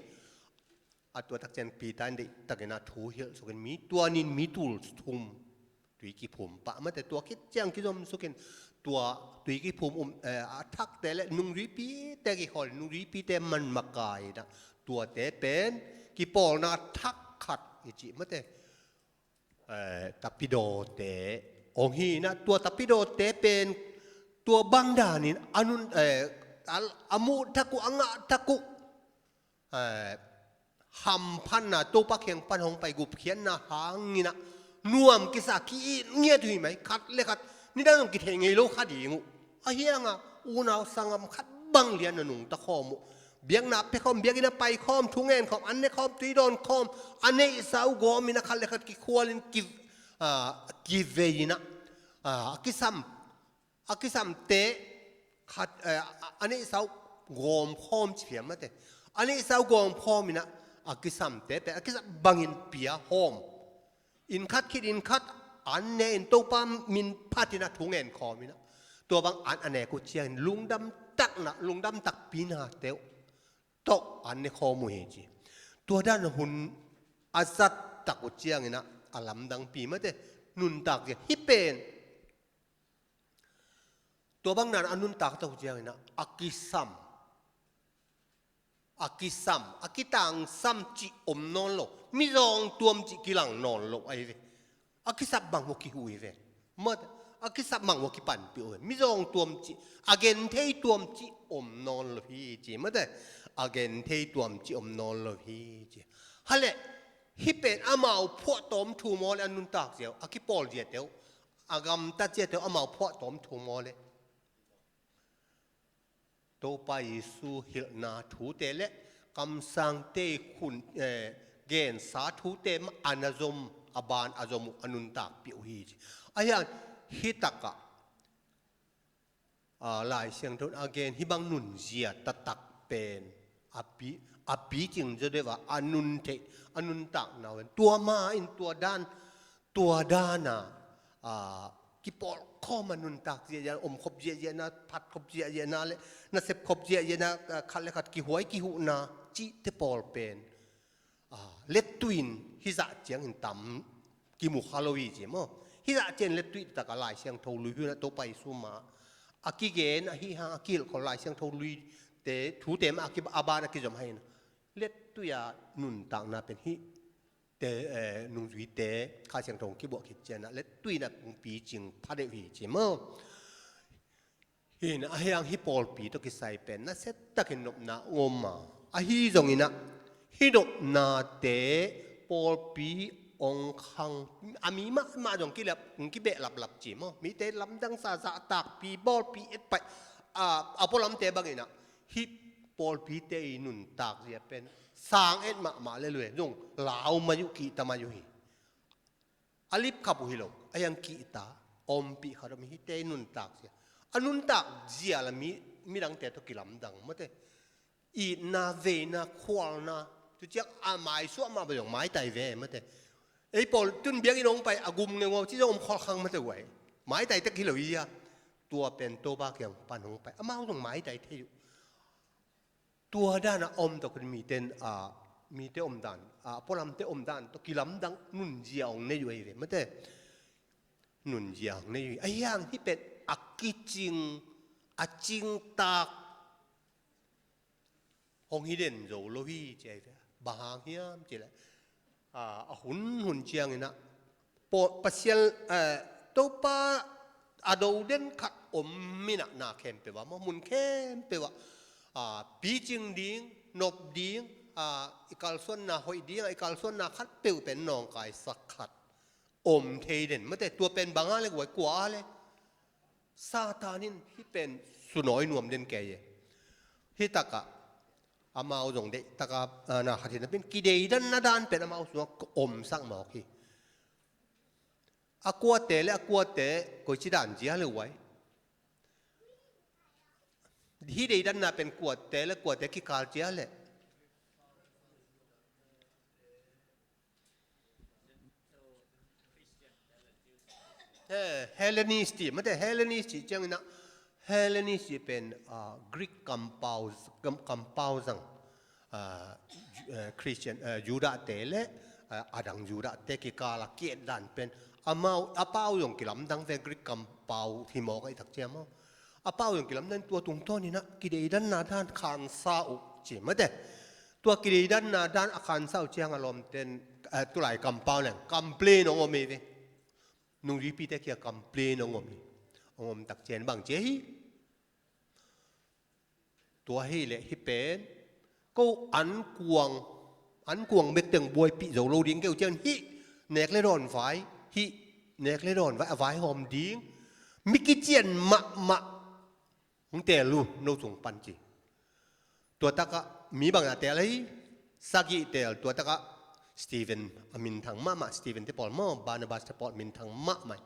A tua tak ciang Peter in deihtakin ah thu hilh sukin, mi tua nin mi tul thum tui kiphum pah mate, tua khit ciang kizom sukin, tua tui kiphum um, eh, a thakte le nungzuipite kikhawl, nungzuipite man makai in ah, tuate pen kipawlna thak khat i cih mate. Eh, tapidawte hong hi in ah, tua tapidawte pen tua bang danin a nun, eh, a, a muh thak uh, a ngah thak uh, eh, hamphatna, Topa kiang pan hong pai gupkhiatna hangin ah nuam kisa, ki-it ngiat uh hi mai. Khat le khat nidang zong kithei ngei lo kha ding uh. Ahi hanga unau sanggam khat bang lian a nungta khawm uh. Biakna pia khawm, biakinn a pai khawm, thungen khawm, an ne khawm, tui dawn khawm, a neihsa uh gawmin ah khat le khat kikhualin ki, ah, kivei in ah, ah, a kisam, a kisamte khat, eh, a, a neihsa uh gawm khawm ci phiam mate. A neihsa uh gawm khawmin ah, a kisamte pen a kisam bangin pia khawm. Inn khat khit inn khat an ne in Topa min phatin ah thungen khawmin ah, tua bang an a nek uh ciangin lungdam takna, lungdam takpi nate uh tawh an ne khawm uh hi ci. Tua dan hun a zat tak uh ciangin ah a lamdangpi mate, nuntak zia hi pen. Tua bang dan a nuntak tak uh ciangin ah a kisam, a kisam, a kitangsam cih om nawn lo, mizawng tuam cih kilang nawn lo ahi ve. A kisap bang uh kihu hi ve. Mate, a kisap bang uh kipanpih uh ve. Mizawng tuam cih, a genthei tuam cih om nawn lo hi ci mate. A genthei tuam cih om nawn lo hi ci. Hale, hih pen amau phuahtawm thu maw le a nuntak zia uh, a kipawl ziate uh, a gamtat ciate uh amau phuahtawm thu maw le. Topa Jesu hilhna thute le kamsangte khun, eh, gensa thute mah a na zom, a ban a zom uh a nuntakpih uh hi ci. Ahi hang hih takah, ah, Lai Siangtho in a gen hih bang nunzia taktak pen a pi, a picing zaw deuh a, a nun theih, a nuntakna uh pen tua mah in tua dan, tua dan a, ah, kipawlkhawm a nuntak ziahziah, omkhop ziahziahna, phatkhop ziahziahna le nasepkhop ziahziahna, ah, khat le khat kihuai kihuhna cihte pawl pen, ah, lettuih in hih zah ciangin tam kimu kha lo hi ci maw. Hih zah ciangin lettuih takah Lai Siangtho lui hunah Topa Jesu mah a kigen ahi hang a kihilhkholh Lai Siangtho luite thute mah a ki, a ban a kizom ahi hang lettuih a nuntakna pen hih te, eh, nungzuite Kha Siangtho hong kibuah khit ciangah lettuih in a hong picing pha deuh hi ci maw. Hi in ahi hang hih pawlpi tawh kisai pen nasia takin nopna hong om a, ahi zongin ah hih nopnate pawlpi hong khang a, mi mahmah zong kilap, hong kibehlaplap ci maw. Mite lamdangsa zahtakpi, bawlpi etpaih, a, a pualamte bangin ah hih pawlpite i nuntak zia pen sang et mahmah le lui zong lau mai uh, kihta mai uh hi. A lipkhap uh hi lo, ahi hang kihta, ompih khat om hi, hihte i nuntak zia. A nuntak zia la mi, midangte tawh kilamdang mate. Itna, veina, khualna, tu ciang a maisuah mah bang zong maitai ve mate. Ei pawl tun biakinn hong pai a gum ngeungau ci zong om kholkhang mate uh ai. Maitai tek hi lo hi a. Tua pen Topa kiang pan hong pai, amau zong maitai thei uh. Tua dan a om tawh khat mite in, a, mite omdan, a, pualamte omdan tawh kilamdang nunzia hong nei uh ahi ve mate. Nunzia hong nei uh hi. Ahi hang hih pen a kicing, a cingtak hong hi den zo lo hi ci ahi ve. Bang hang hiam cih leh, a, a hun hun ciangin ah, Pasian, eh, Topa a do den khat om in ah, na khempeuh ah maw, mun khempeuh ah, a, picing ding, nop ding, a, i kalsuanna hoih ding, a, i kalsuanna khatpeuh pen nawngkaisak khat om thei den mate. Tua pen bang a le guai, kua a le Satan in hih pen sunawi nuam den kei e. Hih takah amau zong deih takah, a, na khat hi napi in kideidanna dan pen amau sungah omsak mawk hi. A kuate le a kuate koici dan zia le uh ai. Hih deidanna pen kuate le kuate kikal zia le. Eh, Hellenist mate, Hellenist ciangin ah, Hellenist pen, ah, Greek kampau, kam, kampau zang, ah, Ju-, eh, Christian, eh, Judahte le, eh, adang Judahte kikal a kietdan pen, amau, a pau zong kilamdang ve, Greek kampau hi mawk ahih tak ciang maw. A pau zong kilamdang, tua tungtawn in ah kideidanna dan khansa uh ci mate. Tua kideidanna dan a khansa uh ciang a lawmten, eh, tulai kampau leng complain hong om hi ve. Nungzuipite kiang complain hong om hi. Hong om tak ciang bang ci hi. Tua hi leh hih pen ko ankuang, ankuang bek teng buaipih zo lo ding kei uh ciang hih nek le dawn vai, hih nek le dawn vai a vaihawm ding mi kician mahmah hong teel uh no sung pan ci. Tua takah mi bangin a teel hi, sagih teel, tua takah Stephen a minthang mahmah, Stephen te pawl maw, Barnabas te pawl minthang mahmah.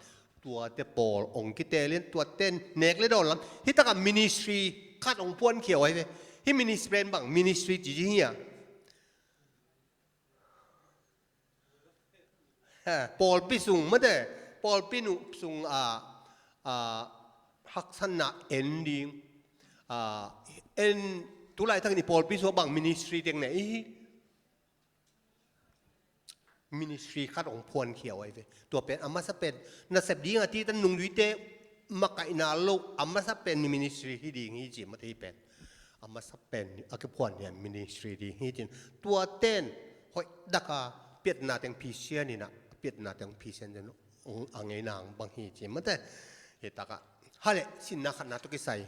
Tuate pawl hong kiteel in, tuate in nek le dawn lam. Hih takah ministry khat hong phuankhia uh ahi ve. Hih ministry pen bang ministry ci ding hi a. Ha, pawlpi sung mate, pawlpi nu sung a, a, haksatna en ding, a, en, tulaitak in i pawlpi sung bang ministry teng nei hi. Ministry khat hong phuankhia uh ahi ve. Tua pen a masa pen nasep ding a, hih tan nungzuite makaihna lo, a masa pen ministry hi ding hi ci mate hih pen. A masa pen a kiphuan hian ministry ding hi cin. Tuate in hoih daka piatna teng phisian in a, piatna teng phisian cin a ngeina bang hi ci mate. Hih takah hale sinna khatna tawh kisai.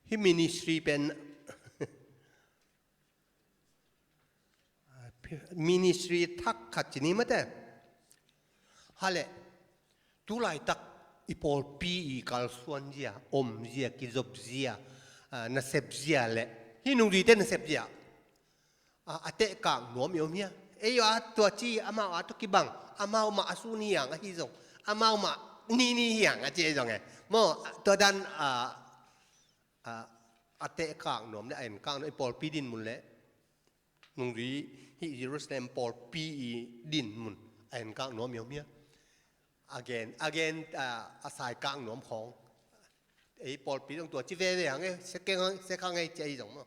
Hih ministry pen ministry thak khat ci ni mate. Hale, tu laitak i pawlpi i kalsuan zia, om zia, kizop zia, ah, nasep zia le hih nungzuite nasep zia, ah, a tehkak nuam i om hia? Ei a tua ci, amau a tua kibang, amau mah a sun hiang ahi zong, amau mah nini hiang a ci ahi zong e. Maw, tua dan, ah, ah, a tehkak nuam le a enkak nuam, i pawlpi dinmun le nungzui hih Jerusalem pawlpi i dinmun a enkak nuam i om hia? Again, again, ah, a saikak nuam khawng. Ei pawlpi zong tua ci veve hang e, sek hang, sek hang e ci ahi zong maw.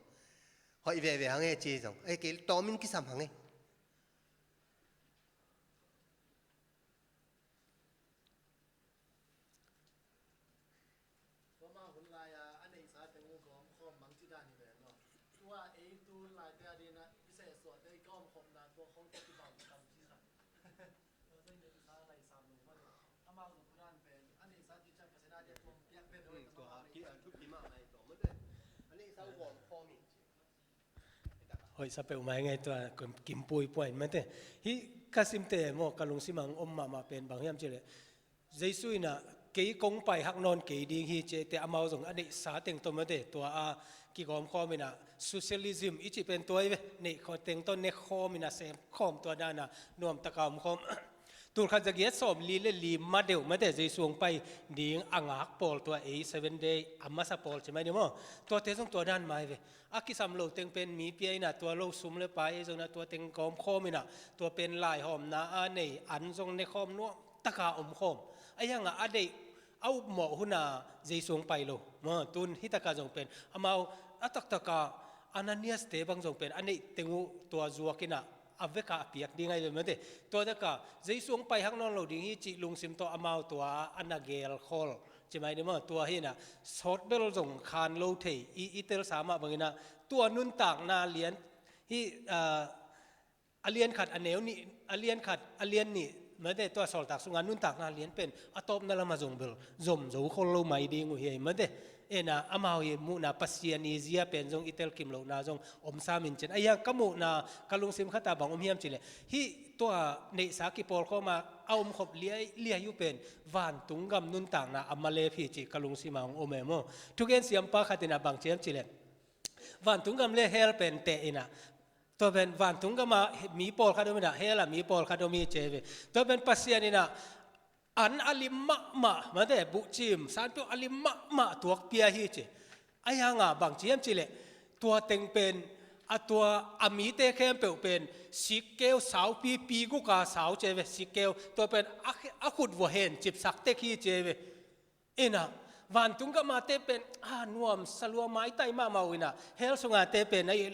Hoih veve hang e ci ahi zong. Ei kei tawmin kisam hang e. Tua mah hun lai-a a neihsa teng uh gawmkhawm bangci dan hi ven maw? Tua ei tu hun laite a dingin ah i sehsuahte i gawmkhawmna tua khawng tua kibang tamci khat. Tua zong i neihsa laisam lo mah le amau zong tua dan pen a neihsa kician Pasian a dia tua piak pen lo. Hmm, tua amau a ki, neihsa a thupi mahmah hi tua mah le a neihsa uh gawmkhawm hi ci. Hoih sa peuhmah ing e tua, kim, kimpui puai mate. Hih ka simte maw, ka lungsim ah hong om mahmah pen bang hiam cih leh, Jesu in ah kei kong pai hak nawn kei ding hi ci a, te amau zong a neihsa teng tawh mate, tua a kigawmkhawm in ah, socialism i cih pen tua hi ve, neih khawm teng tawh ne khawm in ah sem khawm, tua dan a nuam taka om khawm. Tulkhat zagiat sawmli le li ma deuh mate, Jesu hong pai ding a ngak pawl, tua ei Seven Day a masa pawl ci mai ni maw? Tuate zong tua dan mai ve. A kisam lo teng pen mi pia in ah, tua lo sum le pai ei zong in ah, tua teng gawmkhawm in ah, tua pen laihawmna a nei an zong ne khawm, nuam taka om khawm. Ahi hang a, a deih a upmawh hun a Jesu hong pai lo maw? Tun hih taka zong pen amau a taktaka Ananias-te bang zong pen a neih teng uh tua zuak in ah, a vekah a piak ding ahi ve mate. Tua taka Jesu hong pai hak nawn lo ding hi cih lungsim tawh amau tua a na gelkhol ci mai ni maw? Tua hi in ah sawt bel zong khan lo thei i, i telsa mah bang in ah, tua nuntakna lian hi, ah, a lian khat a neu nih, a lian khat a lian nih mate, tua Sawltak sunga nuntakna lian pen a tawpna lamah zong bel zom zo khol lo mai ding uh hi ei mate. En a, amau i muhna Pasian i zia pen zong i telkim lohna zong om sam in cin. Ahi hang ka muhna, ka lungsim khat ah bang om hiam cih leh, hih tua neihsa kipawlkhawm a a omkhop liailiai uh pen vantung gam nuntakna a malep hi cih ka lungsim ah hong om e maw? Thugen siampa khat in ah bang ci hiam cih leh, vantung gam le hell pen teh in ah, tua pen vantung gam ah mi pawlkhat om in ah, hell ah mi pawlkhat om hi ci hi ve. Tua pen Pasian in ah an a lim mahmah mate, buhcim sanpeuh a lim mahmah tuak pia hi ci. Ahi hang a bang ci hiam cih leh, tua teng pen, a tua a mite khempeuh pen sikkeu saupi, pi guk a sau ci hi ve, sikkeu, tua pen a, a khut vua hen cipsak tek hi ci hi ve. In ah vantung gam a te pen a nuamsa lua maitai mahmah uh in ah, hell sung a te pen a i,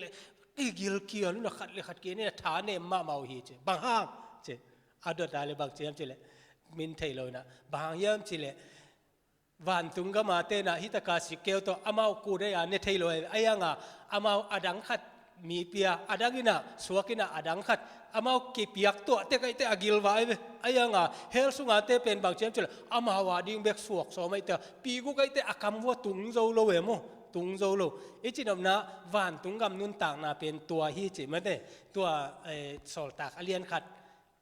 i gilkial un ah khat le khat ki-en in ah thanem mahmah uh hi ci. Bang hang ci, a dot a le bang ci hiam cih leh, min thei lo in ah, bang hang hiam cih leh, vantung gam a te in ah hih taka sikkeu tawh amau kudai a ne thei lo e. Ahi hang a amau a dang khat mi pia, a dang in ah suak in ah, a dang khat amau kipiak tuah tek ahih teh a gilvah hi ve. Ahi hang a hell sung a te pen bang ci hiam cih leh, amau a ding bek suak sawm ahih teh, pi guk ahih teh a kam vua tung zo lo e maw, tung zo lo. I cinopna vantung gam nuntakna pen tua hi ci mate. Tua, eh, Sawltak a lian khat,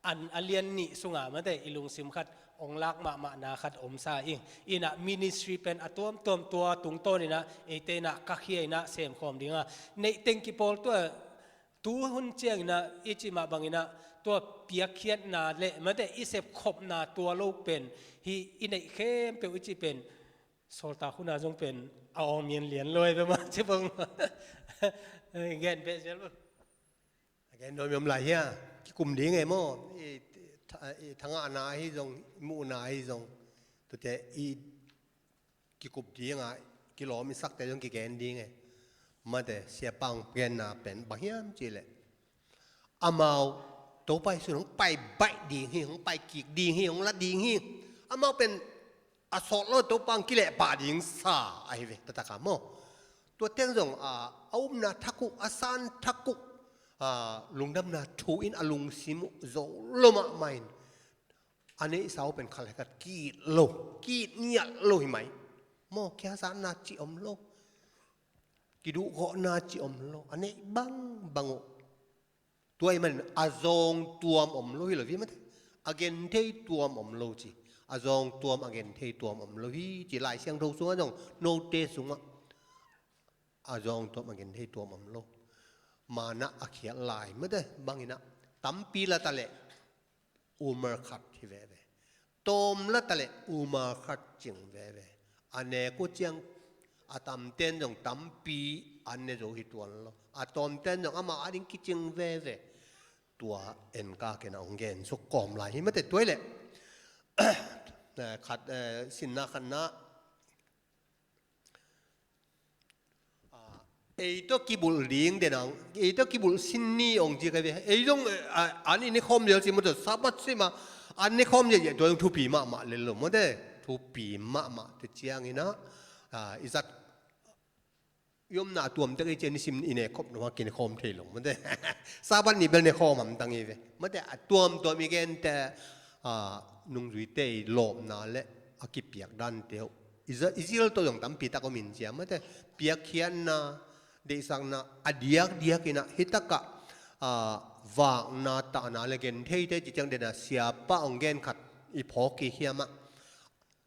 an a lian nih sung a mate, i lungsim khat hong lak mahmahna khat om sa ing. In ah ministry pen a tuamtuam tua tungtawn in ah eite in ah ka khia in ah semkhawm ding a, neih teng kipawl tua, tu hun ciang in ah i cih mah bang in ah, tua piakkhiatna le mate, i sepkhopna tua lo pen, hih i neih khempeuh i cih pen Sawltak hun a zong pen a awng mian lian lo e ve mah ci bang. Gen peh sial bang. A gen nuam i om lai hia? Kikum ding e maw? I, tha-, i thangahna ahi zong, i muhna ahi zong, tuate i kikup ding a, kilawm i sakte zong kigen ding e. Mate, siapa hong genna pen bang hiam cih leh, amau Topa Jesu in hong pai baih ding hi, hong pai kik ding hi, hong la ding hi. Amau pen a sawt lo Topa hong kilehpah ding sa ahi ve, taktak a maw? Tua teng zong a, a upna thak uh, a san thak uh, a, lungdamna thu in a lungsim uh zo lo mahmah in, a neihsa uh pen khat le khat ki-it lo, ki-it ngiat lo hi mai. Maw, kihazatna cih om lo, kiduhgawhna cih om lo, a neih bangbang uh Tua ahih manin a zawng tuam om lo hi lo hi mate. A genthei tuam om lo ci. A zawng tuam, a genthei tuam om lo hi ci. Lai Siangtho sungah zong, note sungah a zawng tuam, a genthei tuam om lo. Manna a khiat lai mate bangin ah, tampi la ta leh umar khat hi veve. Tawm la ta leh umar khat cing veve. A nek uh ciang a tamten zong tampi an ne zo hi tuan lo. A tawmten zong amah ading kicing veve. Tua en ka ken a hong gen suk kawm lai hi mate. Tua hi leh, eh, khat, eh, sinna khatna, ah, ei tawh kibulh ding den ang, ei tawh kibulh sin ni hong ci ka ve. Ei zong, eh, ah, an i ne khawm zel ci mate, Sabbath sim a an ne khawm zel, tua zong thupi mahmah lel lo mate. Thupi mahmah te ciangin ah, ah, i zat i omna a tuam tek i cian i sim i ne khop nuam a kine khawm thei lo mate. Sabbath ni bel ne khawm hamtang hi ve mate. A tuamtuam i gente, ah, nungzuite i lawpna le a kipiak dante uh, Israel, Israel tawh zong tampi tak om in cia mate. Piakkhiatna, deihsakna a diakdiak in ah, hi takah, ah, vakna, tahna le gentheite ci ciang den a siapa hong gen khat i phawk kik hiam ah,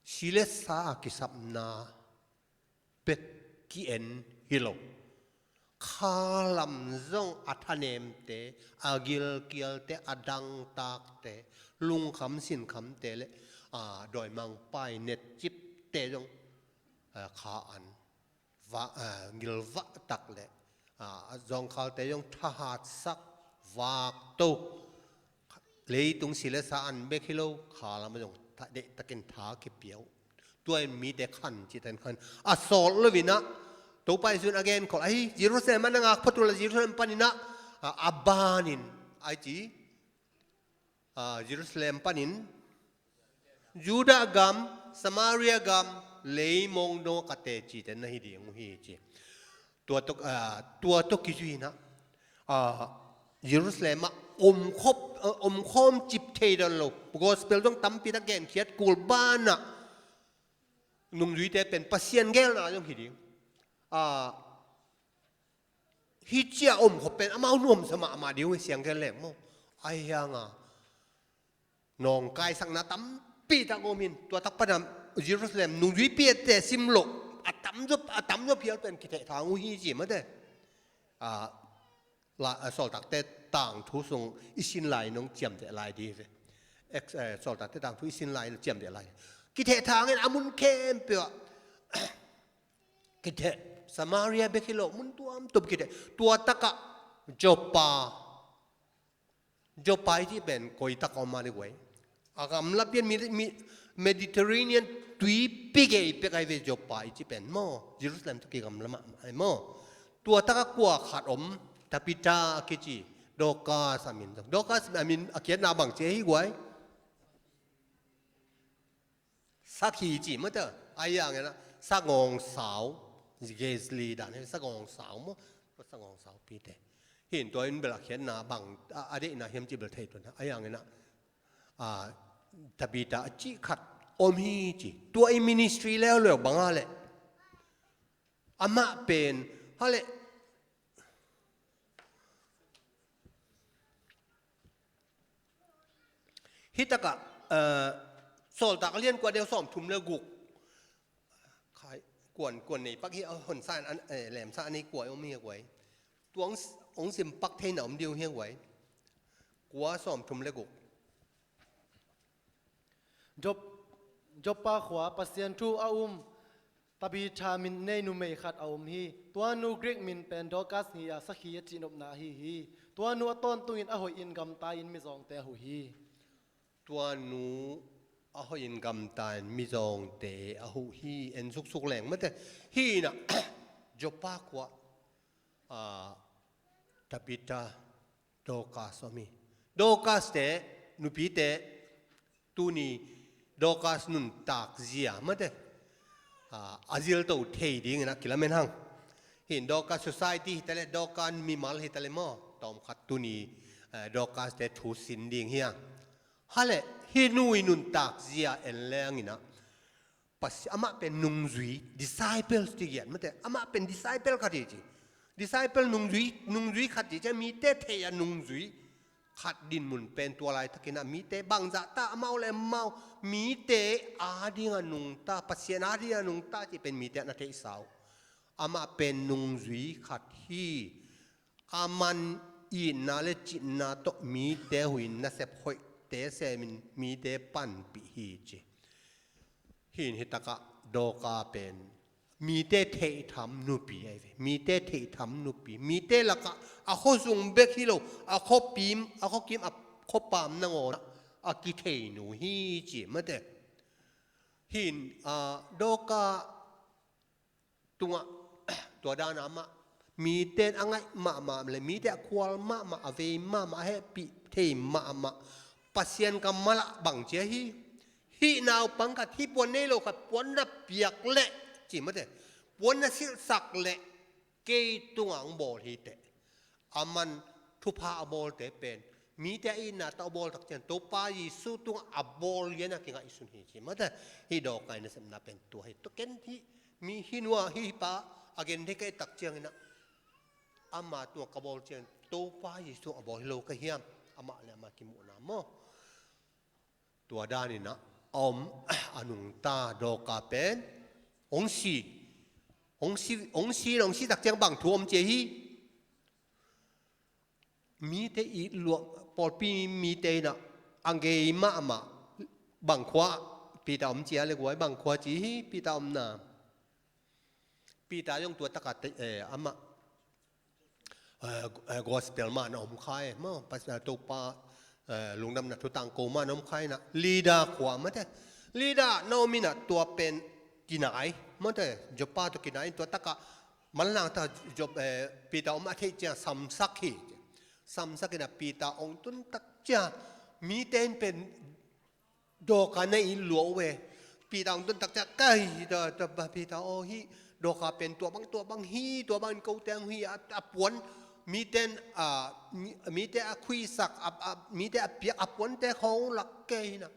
si le sa a kisapna bek ki-en hi lo. Kha lam zong a thanemte, a gilkialte, a dangtakte, lungkham sinkhamte le, a, dawimangpa i netcipte zong, a, kha an va, a, gilvah tak le, a, a zawngkhalte zong thahatsak, vakto. Leitung si le sa an bek hi lo, kha lam zong tha, deihtakin tha kipia uh. Tua in mite khan, cihtakin khan. A sawt lo in ah, Topa Jesu in a genkhol ahi, Jerusalem ah na ngak phot uh la, Jerusalem panin ah, a, a banin, ai ci, a, Jerusalem panin, Judah gam, Samaria gam, leimong dong ka teci te na hi ding uh hi ci. Tua tawh, ah, tua tawh kizui in ah, ah, Jerusalem ah om khop, ah, om khawm cip thei dawn lo. Gospel zong tampi tak genkhiat kul banah nungzuite pen Pasian geelna zong hi ding. Ah, hih ci a om khop pen amau nuamsa mahmah ding uh hi, siang gel leng maw. Ahi hang a nawngkaisakna tampi tak om in, tua tak pana Jerusalem nungzuipite sim loh, a tamzaw, a tamzaw phial pen kithehthang uh hi ci mate. A, la, a, Sawltakte Tangthu sung i sin lai nong ciamteh lai ding hi ve. Ex-, eh, Sawltakte Tangthu i sin lai nong ciamteh lai. Kithehthang in a mun khempeuh ah kitheh, Samaria bek hi lo, mun tuamtuam kitheh. Tua takah Joppa, Joppa i cih pen koi tak a om a ni guai. A gamla pian mi, mi, Mediterranean tuipi gei pek ahi ve Joppa i cih pen maw. Jerusalem tawh kigamla mahmah ahi maw. Tua takah kua khat om, Tabita a kici, Dorcas a min zong. Dorcas a min a khiatna bang ci ahi guai. Sakhi ci mate, ahi hangin ah sagawng sau, Gezali dan hi, sagawng sau maw, sagawng sau pite. Hi in tua in bel a khiatna bang, a, a deihna hiam ci bel thei tuan. Ahi hangin ah, a, Tabita a cih khat om hi ci. Tua i ministry leuleu bang a leh. Amah pen, ha leh, Hi takah, eh, Sawltak a lian kua deuh sawmthum le guk. Khai, kuan, kuan nei pak hi a hon sa an, eh, lemsa a nei kua om hi a guai. Tuang s-, ong sim pak theina om deuh hi a guai. Kua sawmthum le guk. Jop-, Joppa khua Pasian thu a um Tabitha min nei numei khat a um hi. Tua nu Greek min pen Dorcas hi a, sakhi a cihnopna ahi hi. Tua nu a tawntungin a hoihin gamta-in mizawngte a huh hi. Tua nu a hoihin gamta-in mizawngte a huh hi. En suksuk leng mate. Hi inah Joppa khua, ah, Tabitha, Dorcas om hi. Dorcas te, nupite, tuni Dorcas nuntak zia mate, ah, a zilto thei dingin a kilamen hang. Hi in Dorcas society hi ta leh, Dorcas mimal hi ta leh maw, tawmkhat tuni, eh, Dorcas te thu sin ding hi a. Ha leh, hi nu i nuntak zia en leng inah, Pasi-, amah pen nungzui, disciples ci giat mate. Amah pen disciple khat hi ci. Disciple nungzui, nungzui khat hi ci, mite thei a nungzui. khat dinmun pen tua laitakin ah mite bangzah ta, amau le amau, mite ading a nungta, Pasian ading a nungta cih pen mite na theihsa uh. Amah pen nungzui khat hi. Aman itna le citna tawh mite huhna, nasep hoihte semin mite panpih hi ci. Hi in hitakah Dorka pen mite theihtham nupi ahi ve. Mite theihtham nupi. Mite lakah a khuazung bek hi lo, a khuapim, a khuakim, a khuapam nangawn a kithei nu hi ci mate. Hi in, ah, Dorka tungah tua dan a amah mite in a ngaih mahmah le mite a khual mahmah, a vei mahmah, a hehpih thei mahmah Pasian kammal ah bang ci a hi. Hih naupang khat, hih puan nei lo khat puan na piak leh ci mate, puan na silhsak leh kei tungah hong bawl hi teh. Aman thupha a bawlte pen mite a itna tawh a bawl tak ciang Topa Jesu tungah a bawl lian a kingaihsun hi ci mate. Hih Dorka i nasepna pen tua hi. Tua ken hih mi, hih nu a, hih pa a genthei ka et tak ciangin ah ama tungah ka bawl ciang Topa Jesu a bawl hi lo ka hiam? Amah le amah kimuhna maw? Tua danin ah a om a nungta Dorka pen hong si. Hong si, hong si, hong si tak ciang bang thu om ci a hi? Mite it luah, pawlpi mite in ah a ngei mahmah. Bang khua Peter om ci a le guai, bang khua ci hi Peter omna? Peter zong tua takah te, eh, amah, eh, eh, gospel mah na om kha e maw, Pas-, eh, Topa, eh, lungdamna thu tangko mah na om kha in ah Lydda khua mate. Lydda na om in ah tua pen kinai mate, Joppa tawh kinai in tua takah manlang ta Jop-, eh, Peter om a theih ciang samsak hi. Samsak in ah Peter hong tun tak ciang mite in pen Dorka na it luah uh e. Peter hong tun tak ciang kai, tua, tua, Peter aw, hih Dorka pen tua bang, tua bang hi, tua bangin kote hong hi a, a puan mite in, a, mi-, mite a khuisak, a, a, mite a piak a puante khawng lak ke hi in ah,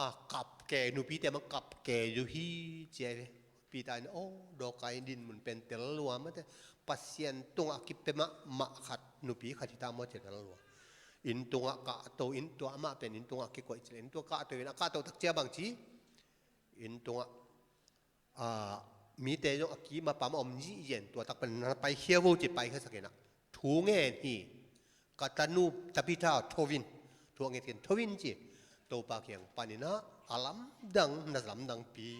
a, kap ke, nupite mah kap ke zu hi ci a hi. Peter in, aw, Dorka i dinmun pen tel lua mate. Pasian tungah a kipia mahmah khat, nupi khat hi ta maw ci a tel lua. Inn tungah kahto, inn tua amah pen inn tungah kikoih ci le, inn tungah kahto in a kahto tak ciang bang ci? Inn tungah, ah, mite zong a kim a pam a om zihziah in tua tak pan na paikhia vo ci, paikhia sak in ah thu ngen hi. Ka tanu Tabitha, tho in. Thu a nget ken, tho in ci. Topa kiang pan in ah a lamdang, na lamdangpi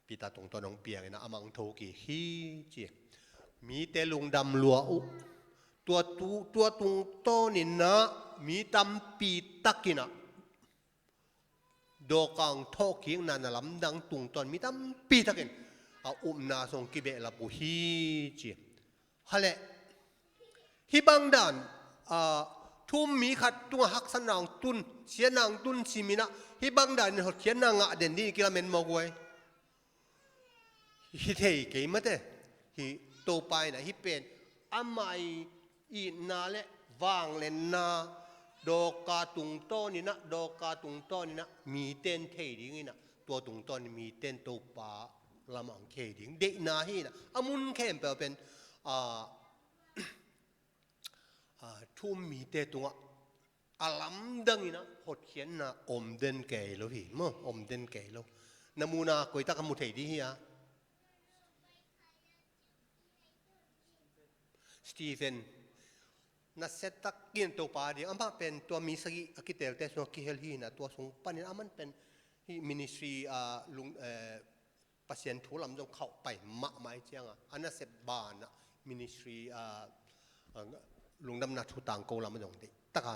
Peter tungtawn hong piang in ah a mang tho kik hi ci. Mite lungdam lua uh. Tua tu, tua tungtawn in ah mi tampi tak in ah Dorka hong thawhkikna na lamdang tungtawn mi tampi tak in a upna sung kibehlap uh hi ci. Hale, hih bang dan, ah, thu-um mi khat tungah haksatna hong tun, siatna hong tun simin ah hih bang danin hotkhiatna ngah den ding i kilamen maw guai? Hi thei kei mate. Hih Topa in ah hih pen amah i itna le vangliatna Dorka tungtawn in ah, Dorka tungtawn in ah mite in thei ding in ah, tua tungtawn in mite in Topa lamah hong khei ding deihna hi in ah, a mun khempeuh pen, ah, ah, thu-um mite tungah a lamdang in ah hotkhiatna om den kei lo hi maw, om den kei lo. Na muhna koi tak a mu thei ding hi a? Stephen, nasia takin Topa ding, amah pen tua mi sagih a kiteelte sungah kihel hi in ah, tua sung panin aman pen hih ministry, ah, lung, eh, Pasian thu lam zong khauh pai mahmah i ciangah, a nasep banah ministry, ah, ah, lungdamna thu tangko lam zong deih taka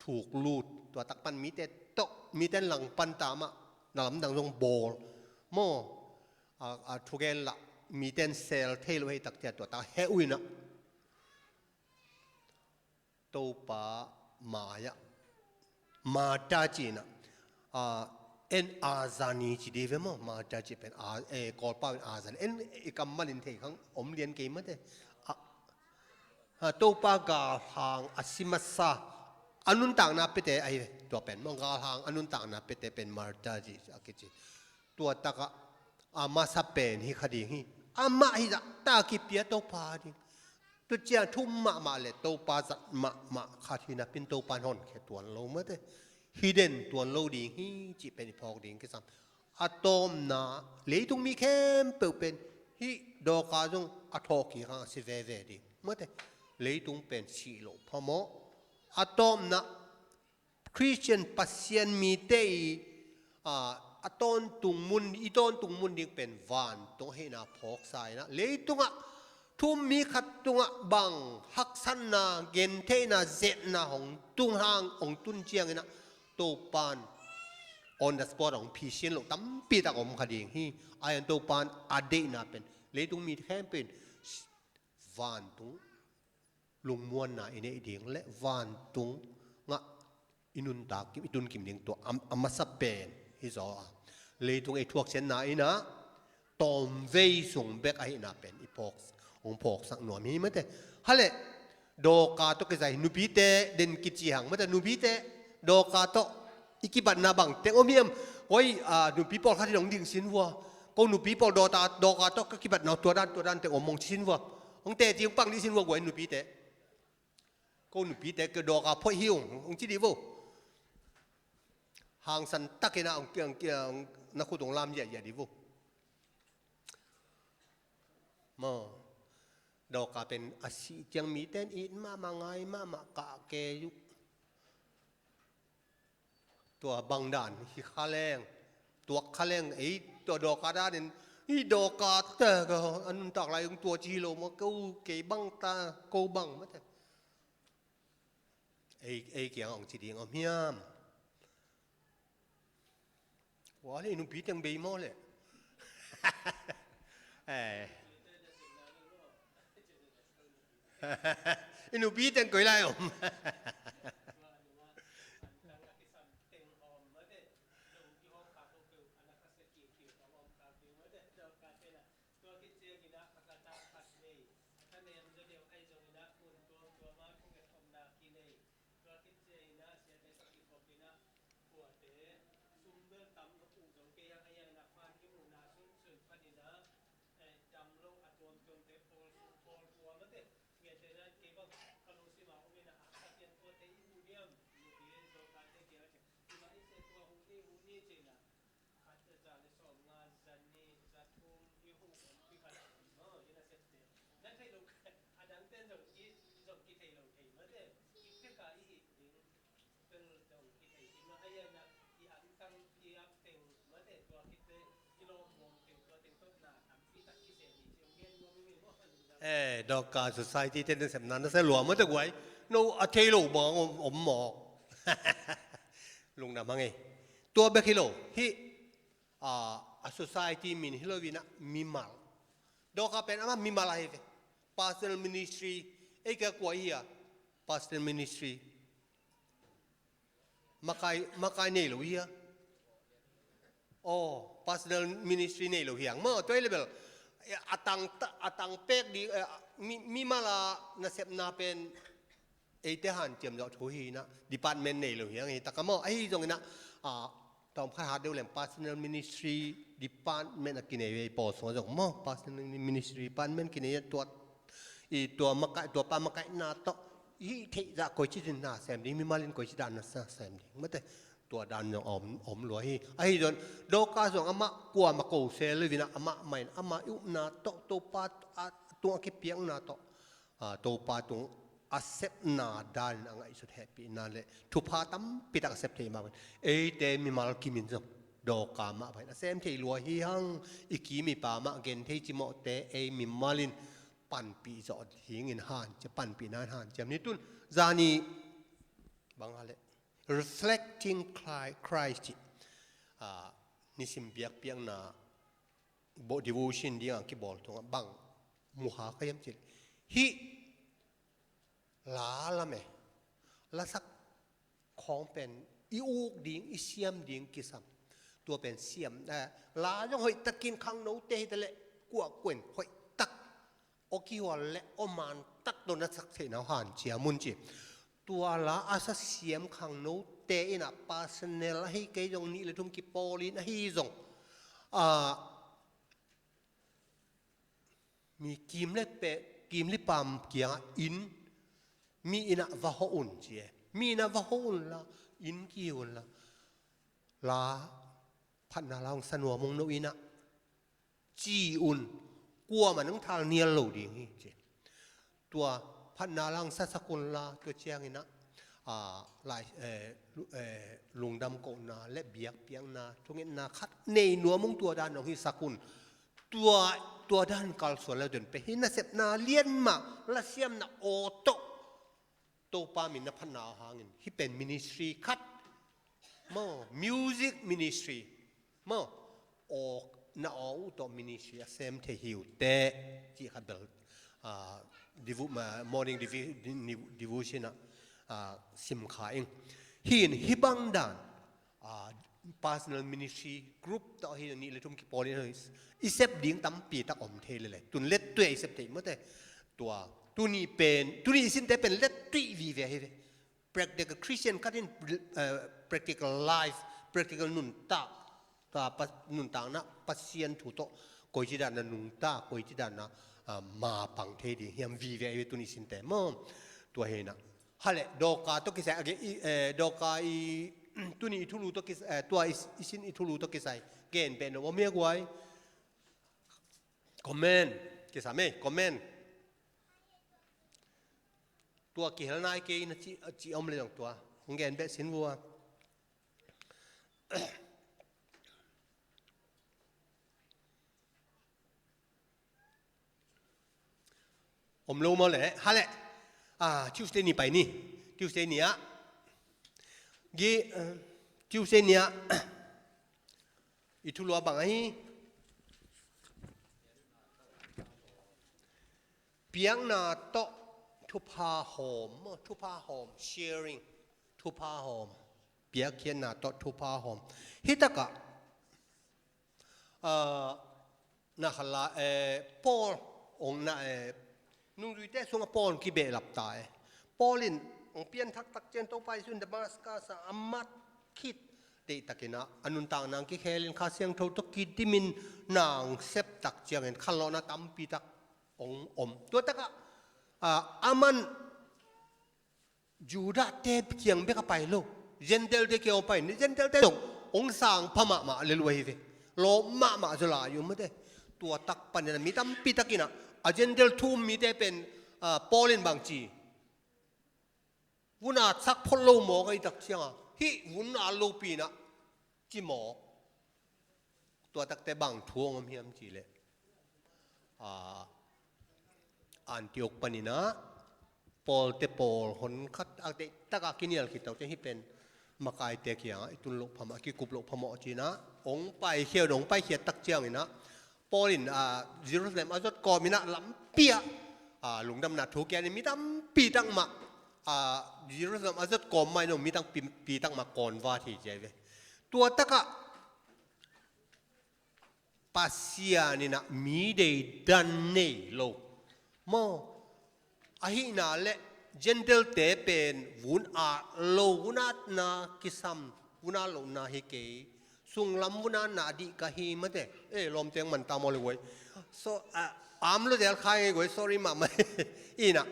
thuk lut, tua tak pan mite tawh, mite in langpan ta mah, na lamdang zong bawl maw? A, a thugen lah mite in sel thei lo hi tak ciang tua tak heh uh in ah Topa mai-ah Martha ci in ah, ah, en a zani ci ding ve maw? Martha ci pen a, eh, Kawlpau in a zani. En i kammal in thei khang om lian kei mate. Ah, ah, Topa galhang a si masa, a nuntakna piate ahi ve. Tua pen maw, galhang a nuntakna piate pen Martha ci a kici. Tua takah a masa pen hi kha ding hi. Amah hi zahta kipia Topa ding. Tuciang thum mahmah le Topa zat mahmah khat hi napi-in Topa in honkhia tuan lo mate. Hi den tuan lo ding hi cih pen i phawk ding kisam. A tawpna, leitung mi khempeuh pen hih Dorka zong a thawhkik hang a si veve ding mate. Leitung pen sih loh phamawh. A tawpna, Khristian Pasian mite i, a, a tawntung mun, i tawntung mun ding pen vantung ahihna phawksa in ah, leitungah thu-um mi khat tungah bang haksatna, gentheihna, zetna hong tung hang, hong tun ciangin ah, Topa in on the spot hong phisin loh tampi tak om kha ding hi. Ahi zongin Topa in a deihna pen leitung mi khempeuh in vantung lungmuanna i neih ding le vantungah i nuntak kim, i tunkim ding tua a, a masa pen hi zaw a. Leitung ei thuaksiatna in ah tawmvei sung bek ahihna pen i phawk, hong phawksak nuam hi mate. Hale, Dorka tawh kizai nupite den kici hang mate, nupite Dorka tawh i kibatna bang teng om hiam? Hoi, a, nupi pawlkhat in hong dingsin vua. Ko nupi pawl Dorka, Dorka tawh ka kibatna tua dan, tua dan teng om hong ci sin vua. Hong teci hong pang dih sin vua guai nupite. Ko nupite ke Dorka phoih hi ung, hong ci dih vo. Hangsan takin ah hong, hong, hong, na khut hong lam ziahziah dih vo. Maw, Dorka pen a sih ciang mite in it mahmah, ngai mahmah, kah kei uh. Tua bang dan hi kha leng, tuak kha leng, ei, tua Dorka dan in, i Dorka te ka a nuntak lai ung tua ci hi lo maw, ko kei bang ta, ko bang mate. Ei, ei kiang hong ci ding om hiam? Ua le, i nupi teng bei maw le? Eh. I nupi teng koi lai om. Tua khit ciangin ah a ka tak khat nei, a ka nem zaw deuh ahi zongin ah mun tuamtuam ah thungetkhopna kinei. Tua khit ciangin ah siate tawh kikhopin ah kuate sum bel tam uh zong kei hang ahi hangin ah Ban Ki-moon a sunsun panin ah, eh, dam lo a tuamtuamte pawl, pawl tua mate. Ngeite na kei bang ka lungsim a om in ah a ka pian tuate i mu diam, mu diam, Dorkate kiang a ci. Tua i se tua hu ni, hu ni ci-in ah. Eh, Dorka society te nasepna na sa lua mate guai. No a thei lo bang om, om mawk. Lungdam hang ei. Tua bek hi lo. Hih, a, a society min hi lo in ah mimal. Dorka pen amah mimal ahi ve. Personal ministry. Ei ka kua hi a. Personal ministry. Makai, makai nei lo hi a. Oh, personal ministry nei lo hi ang. Maw, tua hi le bel. Eh, a tang, a tang pek ding, eh, mi, mimal a nasepna pen eite hanciam zawh thu hi in ah department nei lo hi ang hi tak a maw. Ahi zongin ah, ah, tawm khat hat deuh leng personal ministry department a kinei ve i pawl sungah zong maw. Personal ministry department kinei a tua, i tua makaih, tua pa makaihna tawh i hih theih zah koici dan na sem ding, mimal in koici dan na sa sem ding. Mate, tua dan zong a om, om lua hi. Ahi zong Dorka zong amah kuamah ko sel lo in ah amah mah in amah i upna tawh, Topa a tungah kipiakna tawh, a, Topa tung a sepna danin a ngaihsut hehpihna le thupha tampi tak a sep thei mah bangin eite mimal kimin zong Dorka mah bangin a sem thei lua hi hang. I kim i pa mah gen thei cimawhte ei mimal in panpih zawh dingin hanciam, panpihna in hanciam ni. Tun zani bang a le Reflecting Chri-, Christ cih, a, nisim biakpiakna bo-, devotion dingah kibawl tungah bang mu kha ka hiam cih leh, hih la lam e, lasak khawng pen i uk ding, i siam ding kisam. Tua pen siam, eh, la zong hoihtakin khangnote hi ta leh kuahkuah in hoihtak, aw kihual le aw mantak tawh na sak theihna uh hanciam un ci. Tua la a sa siam khangnote in ah personal ahi kei zong nih le thum kipawlin ahi zong, a, mi kim le peh, Kimlipam kiangah inn, mi innah va hawh un ci e. Mi innah va hawh unla, inn ki unla, la phatna la hong sa nuam ung no innah ci un, kuamah nang thal nial lo ding hi ci. Tua phatna la hong sasak unla, tua cianginah, a, lai, eh, lu-, eh, lungdam kohna le biakpiakna, thungetna khat nei nuam ung, tua dan hong hisak un. Tua, tua dan kalsuan le dun pe hi. Nasepna lianmah, lasiamna aw tawh Topa min na phatna aw hangin hih pen ministry khat maw, music ministry maw, aw, na aw uh tawh ministry a sem thei hi uh teh, cih khat bel, ah, devo-, ma-, morning devi-, devotion ah, ah, simkha ing. Hi in hih bang dan, ah, personal ministry group tawh hi, nih le thum kipawl in i sep ding tampi tak om thei lele. Tun let tuai i sep thei mawte. Tua, tuni pen, tuni i sinte pen let tuai vive hi ve. Practical Christian khat in, eh, practical life, practical nuntak, ta pa-, nuntakna Pasian thu tawh koici danna nungta, koici danna, ah, mapang thei ding hiam vive hi ve tuni sinte maw. Tua hi na. Hale, dawka tawh kisai, age, i, eh, dawka i, tuni i thulu tawh kisai, eh, tua i, i sin i thulu tawh kisai gen beh no om hia guai. Comment. Kisam e, comment. Tua kihel nai kei na ci, ci om le dong tua. Hong gen beh sin vua. Om lo maw le, hale. Ah, Tuesday ni pai ni. Tuesday ni ah. Gi, eh, Tuesday ni ah. I thulu ah bang ahi. Piakna tawh thupha hawm, thupha hawm, sharing, thupha hawm. Piakkhiatna tawh thupha hawm. Hih takah, ah, na khala, eh, Paul ong na, eh, nungzuite sungah Paul ong kibehlap ta e. Paul in ong pianthak tak ciang Topa Jesu in Damascus ah a mat khit deihtakin ah, a nuntakna ong kikhelin Kha Siangtho tawh kidimin na ong sep tak ciangin khanlawhna tampi tak ong om. Tua takah, ah, aman Judah-te kiang bek a pai lo. Gentile-te kiang a pai ni, Gentile-te zong ong sang pha mahmah le lua hi ve. Lawp mahmah zaw lai uh mate. Tua tak panin a mi tampi takin ah, a Gentile thu um mite pen, ah, Paul in bang ci. Vun a sak phot lo mawk a i tak ciangah. Hih vun a lopi in ah ci mawk. Tua takte bang thu ong om hiam cih leh, ah, Antioch panin ah Paul-te pawl hon khat a deihtak a kinial khit tak ciang hih pen makaite kiangah i tun loh phamawh, kikup loh phamawh ci-in ah ong paikhia, ong paikhiat tak ciangin ah Paul in, ah, Jerusalem a zot kawmin ah lampi ah, ah, lungdamna thu kianin mi tampi tak mah, ah, Jerusalem a zot kawm mah in ah mi tampi, pi tak mah kawnvat hi ci ahi ve. Tua takah Pasian in ah mi deidan nei lo maw? Ahihna leh Gentile-te pen vun at lo, vun atna kisam, vun at lohna hi kei. Sunglam vun atna dih ka hi mate. Eh, lawmte ong man ta maw le guai. So, ah, am lo del khai guai, sorry mahmah. Ina,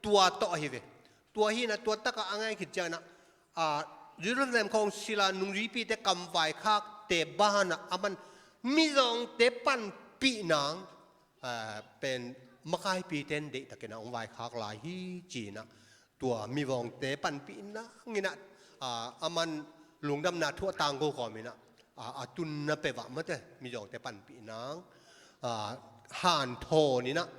tua tawh ahi ve. Tua hi na, tua takah a ngai khit ciangin ah, ah, Jerusalem khawng sila nungzuipite kam vaikhakte banah aman mizawngte panpih nang, ah, pen makaipite in deihtakin ah ong vaikhak lai hi ci-in ah, tua mizawngte panpih nangin ah, ah, aman lungdamna thu a tangko kawmin ah, ah, a tunna peuhah mate, mizawngte panpih nang, ah, hanthawn in ah,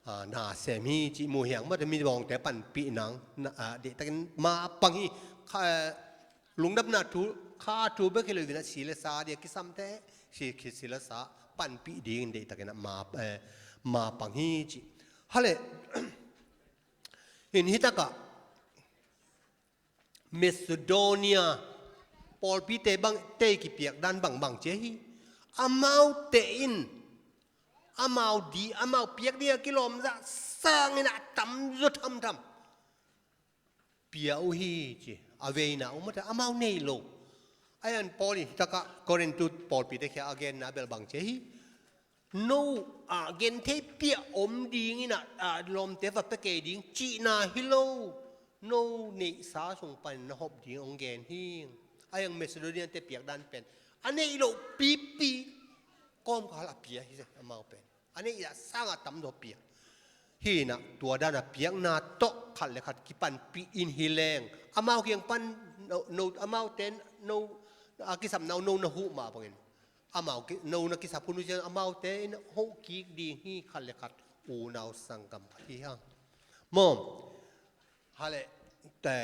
ah, na sem hi cih mu hi hang mate, mizawngte panpih nang, na, ah, deihtakin mapang hi. Kha, eh, lungdamna thu, kha thu bek hi lo in ah, si le sa ding a kisamte, si, si le sa panpih dingin deihtakin ah ma, eh, mapang hi cih. Hale, in hih takah, Macedonia pawlpite bang tei kipiak dan bangbang ci hi. Amaute in amau di, amau piak ding a kilawm zah sangin a tamzaw thamtham pia uh hi ci. A veina uh mate, amau nei lo. Ahi zongin Paul in hih takah Korintu pawlpite kiangah a genna bel bang ci hi. No, a, genthei piah om dingin a, a, lawmte va pia kei ding cihna hi lo. No neihsa sung panin na hop ding hong gen hi. A, hang Macedonia-te piak dan pen a neih loh pipi kawmkal a pia hi, amau pen a neih a sangah tam zaw pia. Hi inah tua dan a piakna tawh khat le khat kipanpih in hi leng, amau kiang pan no, no, amaute no, a kisapna uh no na huh mah bangin, amau ki, no na kisap hun uh ciang amaute in hoh kik ding hi, khat le khat unau sanggam khat hi hang. Maw, hale, te,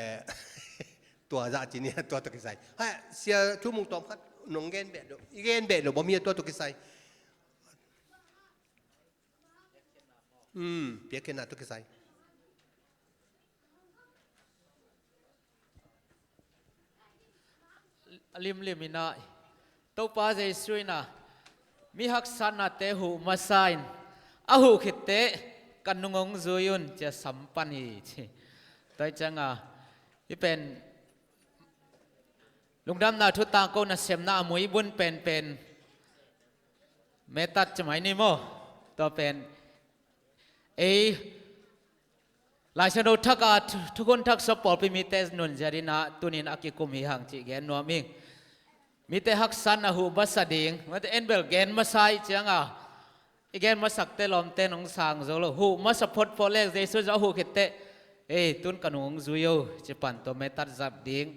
tua zah ci ni, tua tawh kisai. Hai, sia thu mung tawm khat nong gen beh lo, i gen beh lo bawm hi a, tua tawh kisai. Hmm, piakkhiatna tawh kisai. Limlim inah, Topa Jesu inah, mi haksatnate huh masa in, a huh khitteh ka nung hong zui un, ci a sam pan hi ci. Tua hi cianga, i pen Lungdamna thu tangko nasemna a muibun penpen metat ci mai ni maw? Tua pen ei Lai Siangtho thak a thu-, thukhun thak sawm pawlpi mite nunzia dinah tunin a kikum hi hang cih gen nuam ing. Mite haksatna huh masa ding, mite en bel gen masa ih cianga i gen masakte lawmte nong sang zo lo. Huh masa photphot leng Jesu zong a huh khitteh, ei, tun ka nung hong zui o, ci pan tua metat zat ding.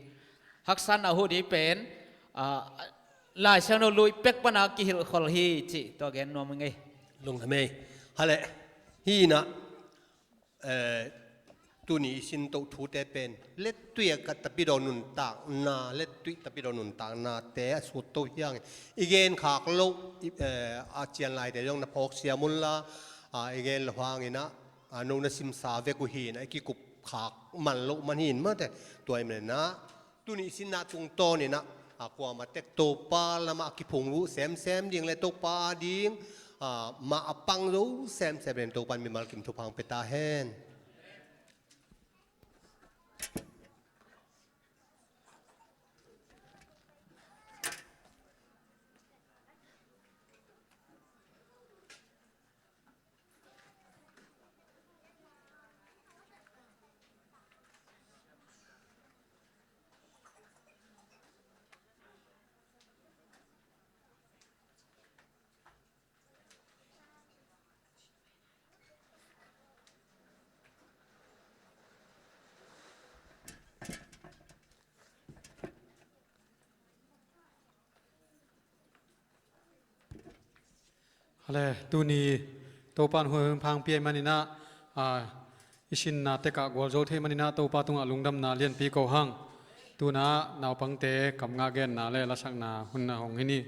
Haksatna huh ding pen, ah, Lai Siangtho lui pek pana kihilhkhol hi cih tua gen nuam ing ei. Lungdam ei. Hale, hi inah, eh, tuni i sintoh thute pen lettuih a ka tapidaw nuntakna, lettuih tapidaw nuntaknate a sutto hi hangin i genkhak loh, i, eh, a cianlaite zong na phawk siam unla, ah, i gen loh hanginah, ah, no na simsa vek uh hinah i kikupkhak man loh man hin mate. Tua i menah tuni i sinna tungtawninah, a, kuamah tek Topa lamah a kiphungvuh semsem ding le Topa ding, a, mah a pang zo semsem ding Topa in mimal kim thupha hong pia ta hen. Hale, tuni Topa in hun hong pia ih maninah, a, i sinna tekah gualzo thei maninah Topa tungah lungdamna lianpi ko hang. Tunah naupangte kam ngah genna le lasakna hun a hong hi ni.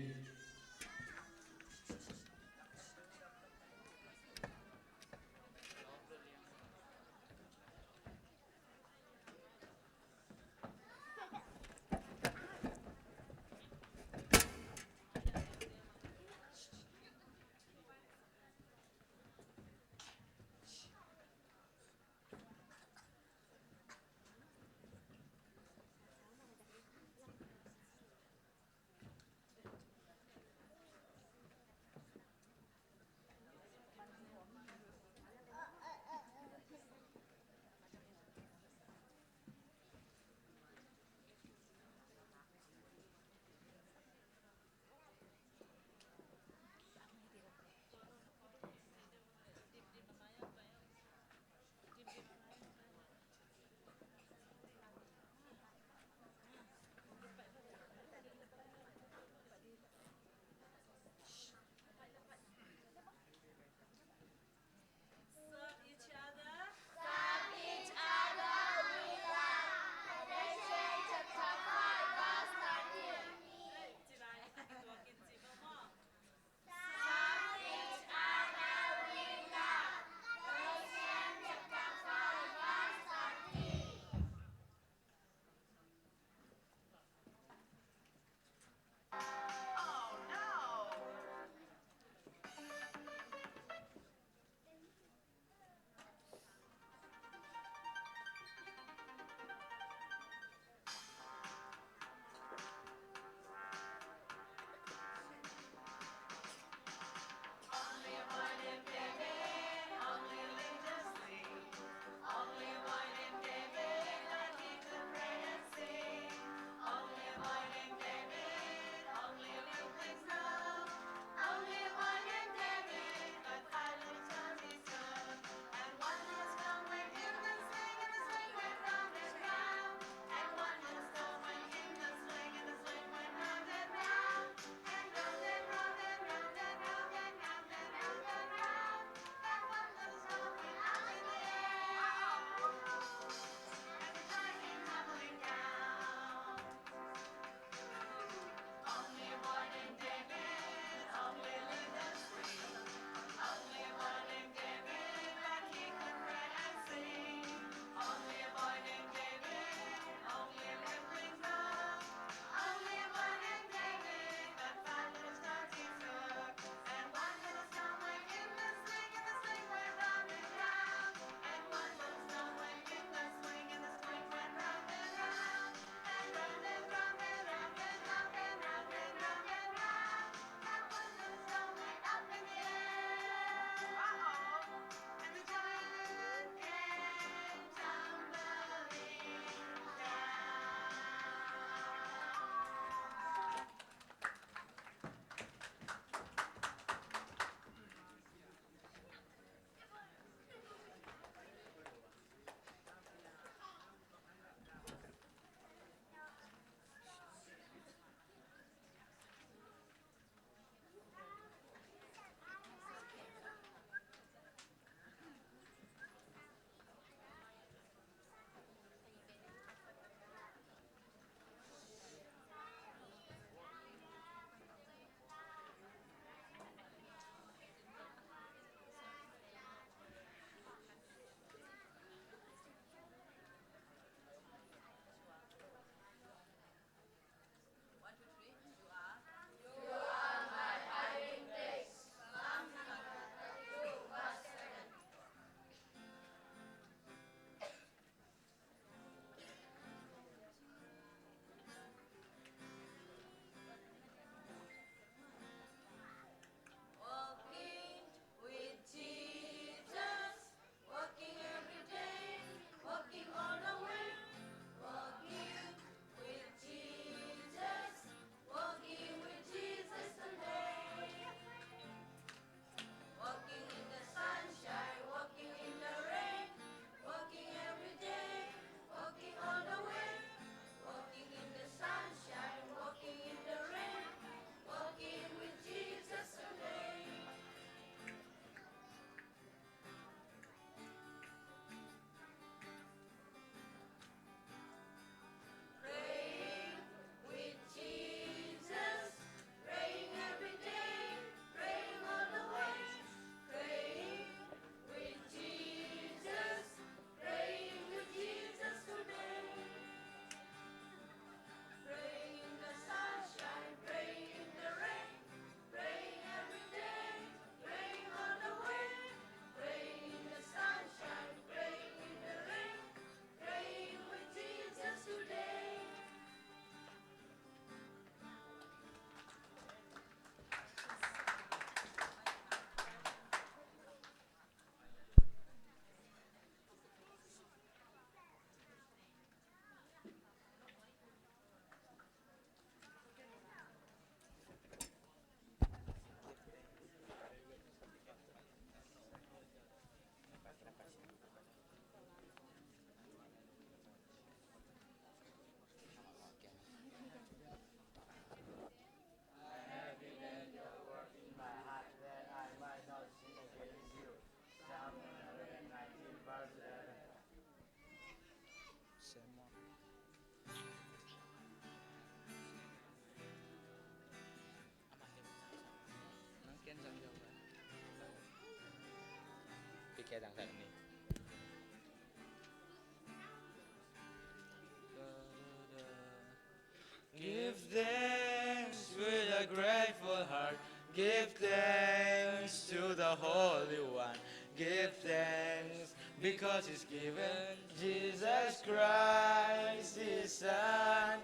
Give thanks with a grateful heart. Give thanks to the Holy One. Give thanks because He's given Jesus Christ, His Son.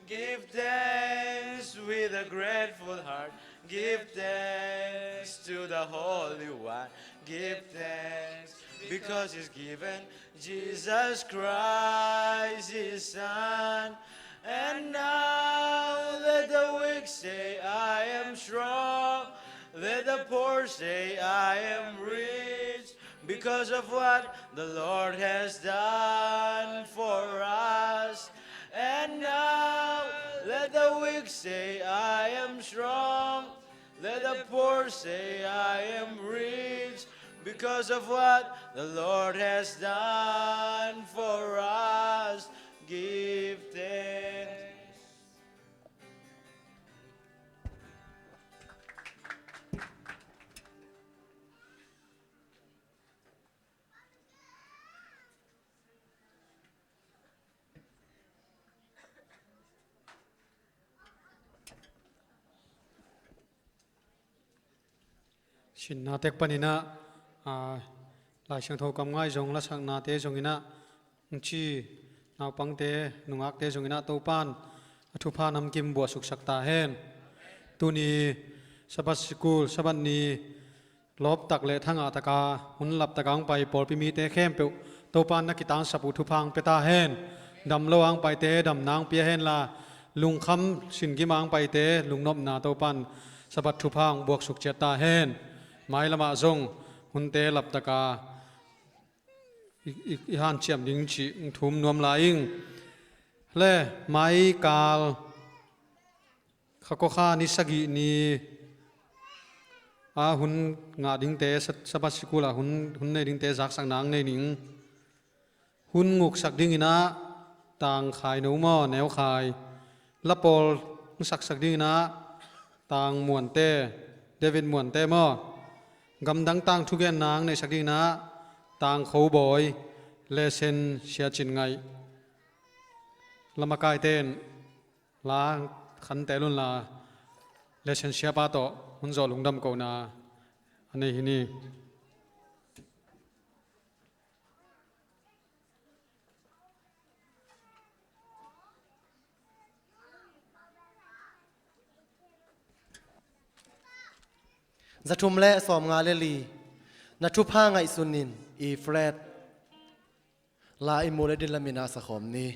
Give thanks with a grateful heart. Give thanks to the Holy One. Give thanks because He's given Jesus Christ, His Son. And now let the weak say, "I am strong." Let the poor say, "I am rich," because of what the Lord has done for us. And now let the weak say, "I am strong." Let the poor say, "I am rich," because of what the Lord has done for us. Give thanks. Sinna tek paninah, a, Lai Siangtho kam ngai zong, lasaknate zonginah, ci naupangte, nungakte zonginah Topan a thupha namkim buahsuksak ta hen. Tuni Sabbath sikul, Sabbath ni lawptak le thangah taka hun laptaka hong pai pawlpi mite khempeuh Topan na kitangsap uh thupha hong pia ta hen. Damlo a hong paite damna hong pia henla, lungkham singim a hong paite lungnopna Topan Sabbath thupha hong buaksuk ciat ta hen. Mailamah zong hunte laptaka i, i, i hanciam ding cih hong thum nuam lai ing. Le maikal kha kua kha ni sagih ni a hun ngah dingte, Sa-, Sabbath sikul ah hun, hun nei dingte zaksak nang nei ning. Hun nguksak dinginah Tang Khai No maw, Neu Khai. Lapawl hong saksak dinginah Tang Muante, David Muante maw. Gamdang tang thugen nang neihsak dinginah Tang Kho Bawi, Lesen Sia Cin Ngaih. Lamakaite in la khan tel unla, Lesen siapa tawh hun zawh lungdam kohna a nei hi ni. Za thum le sawmnga le li. Na thupha ngaihsun in, E flat. La i mu le din lamin a sakhawm ni.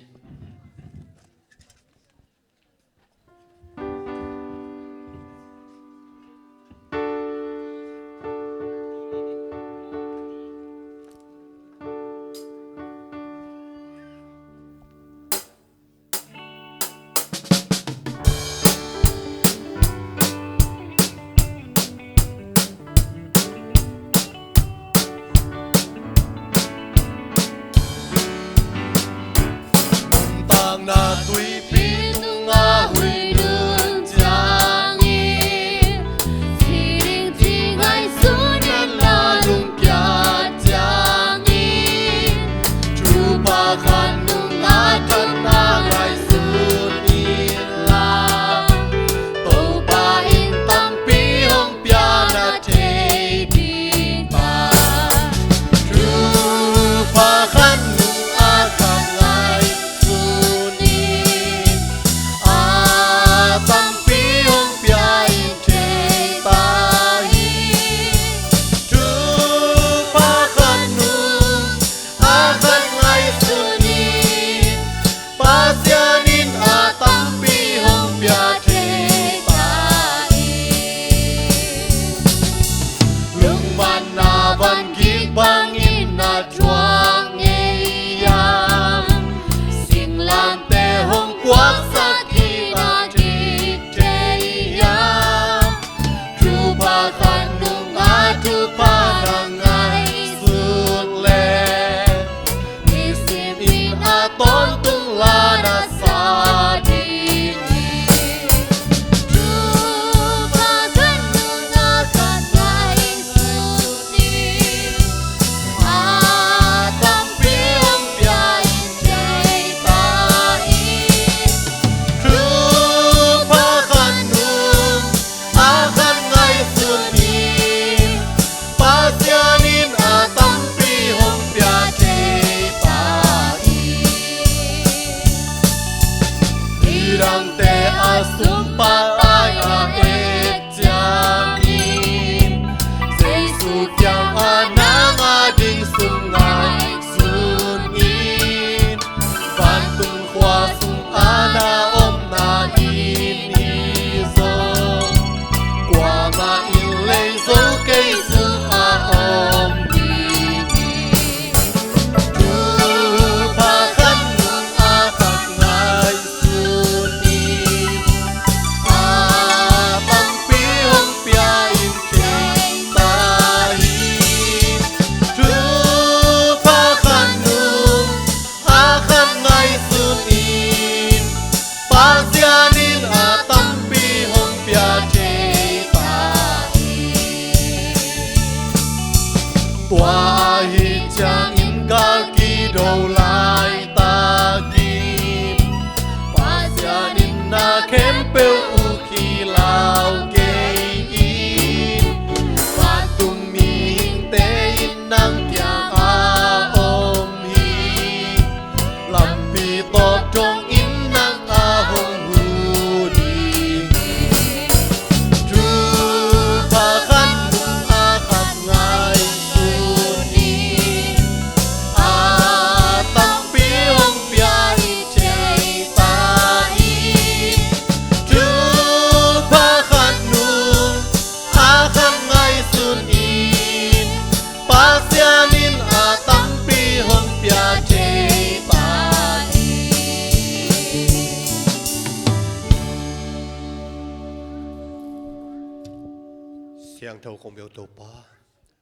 Siangtho kong bia uh Topa,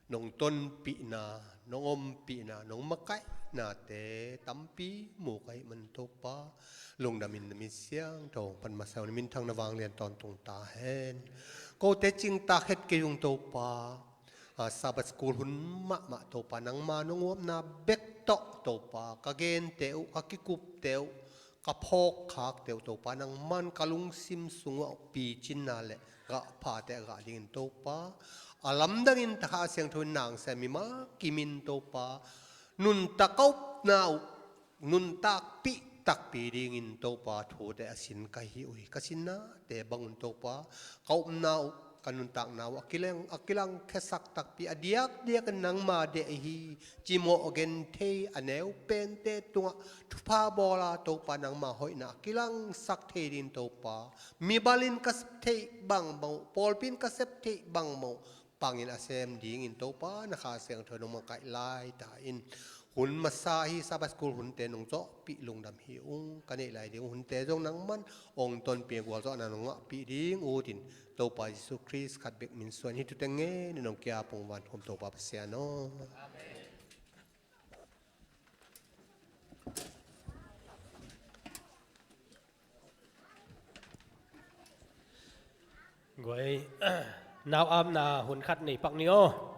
nong tonpihna, nong ompihna, nong makaihnate tampi mu ka hih man Topa, lungdamin na min siangtho hong pan masa uh na minthang na vanglian tawntung ta hen. Kote cingtak het kei ung Topa. A, Sabbath school hun mahmah Topa, nangma nong uapna bek tawh Topa, ka gente uh, ka kikupte uh, ka phawkkhakte uh Topa, nangman ka lungsim sungah picinna le gahphate a gah dingin Topa, a lamdangin takha a siangtho in nang sem, mimal kimin Topa, nuntak ka upna uh nuntakpih takpi dingin Topa thute a sin ka hi uh hi. Ka sinnate bangun Topa, ka upna uh, ka nuntakna uh a kilang, a kilangkhiasak takpi, a diakdiak in nangma deih hi, cimawh genthei a neu pente tungah thupha bawla Topa, nangma hoihna a kilangsak thei dingin Topa, mibalin ka sep theih bangbang uh, pawlpi in ka sep theih bangbang uh pangin a sem dingin Topa, na Kha Siangtho nong makaih lai ta in. Hun masa ahi Sabbath school hunte nong zawhpih lungdam hi ung. Ka neih lai ding hunte zong nangman hong tonpih, gualzawhna nong ngahpih ding utin, Topa Jesu Khrist khat bek min suan hih thute ngen in hong kiap ung vankhawm Topa Pasian aw. Amen. Guai, nau-apna hun khat nei pak ni aw.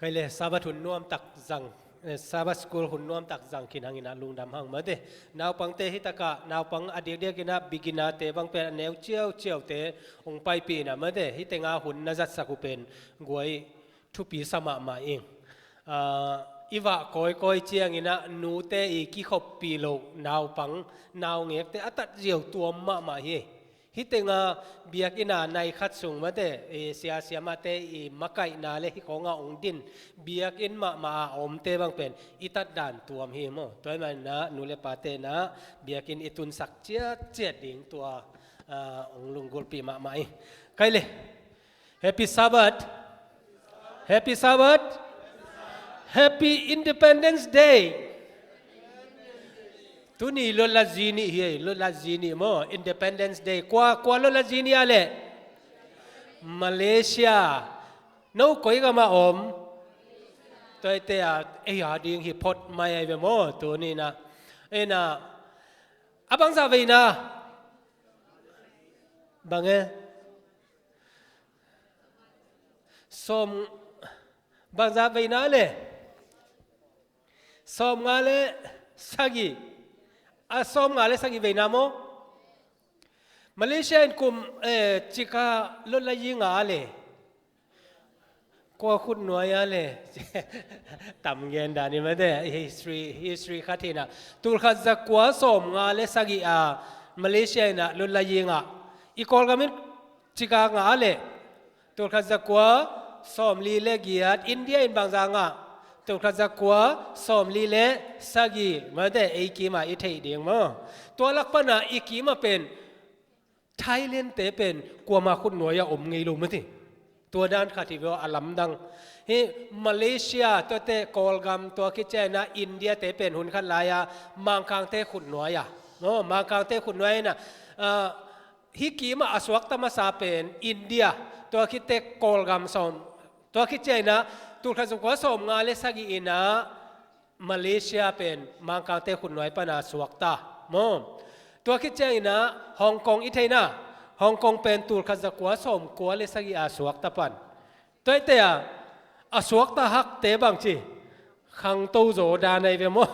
Kei le Sabbath hun nuamtak zang, eh, Sabbath school hun nuamtak zang khin hangin ah lungdam hang mate. Naupangte hi takah, naupang a diakdiak in ah beginner-te bang pen a neu ciauciaute hong paipih in ah mate, hih tenga hun na zatsak uh pen guai thupi sa mahmah ing. Ah, i vah kawikawi ciangin ah nute i kikhoppih loh naupang, naungekte a tatziau tuam mahmah hi. Hih tenga biakinn a nai khat sung mate, i sia siamahte i makaihna le hih khawnga hong din biakinn mahmah a omte bang pen i tatdan tuam hi maw. Tua ahih manin ah nu le pate in ah biakinn i tunsak ciatciat ding tua, ah, hong lunggulhpih mahmah hi. Kei le Happy Sabbath. Happy Sabbath. Happy Independence Day. Tuni lotla zi nih hi, lotla zi nih maw, Independence Day. Kua, kua lotla zi nih a le? Malaysia. No koi gam a om? Tuaite a, ei a ding hi phot mai ai ve maw, tuni in ah. Ei in ah, a bangzah veina? Bang e? Sawm, bangzah veina le? Sawmnga le sagih. A, sawmnga le sagih veina maw? Malaysia in kum, eh, cika lotla yi nga a le? Kua khutnuai a le? Tam gen dan hi mate, history, history khat hi in ah. Tulkhat zakua sawmnga le sagih a Malaysia in ah lotla yi nga. I Kawlgam in cika nga a le? Tulkhat zakua sawmli le giat. India in bangzah nga? Tulkhat zakua sawmli le sagih. Mate, ei kim a i theih ding maw. Tua lak pan a i kim a pen Thailand-te pen kuama khutnuai a om ngei lo mate. Tua dan khat hi ve aw, a lamdang. Hih Malaysia, tuate Kawlgam, tua khit ciangin ah India-te pen hun khat lai-a Mangkangte khutnuai a. No, Mangkangte khutnuai in ah, ah, hih kim ah a suakta masa pen India, tua khit teh Kawlgam sawm, tua khit ciangin ah tulkhat zakua sawmnga le sagih in ah Malaysia pen Mangkangte khutnuai pan a suakta maw. Tua khit ciangin ah Hong Kong i theihna, Hong Kong pen tulkhat zakua sawmkua le sagih a suakta pan. Tuaite a, a suakta hakte bangci khangto zaw dan ahi ve maw.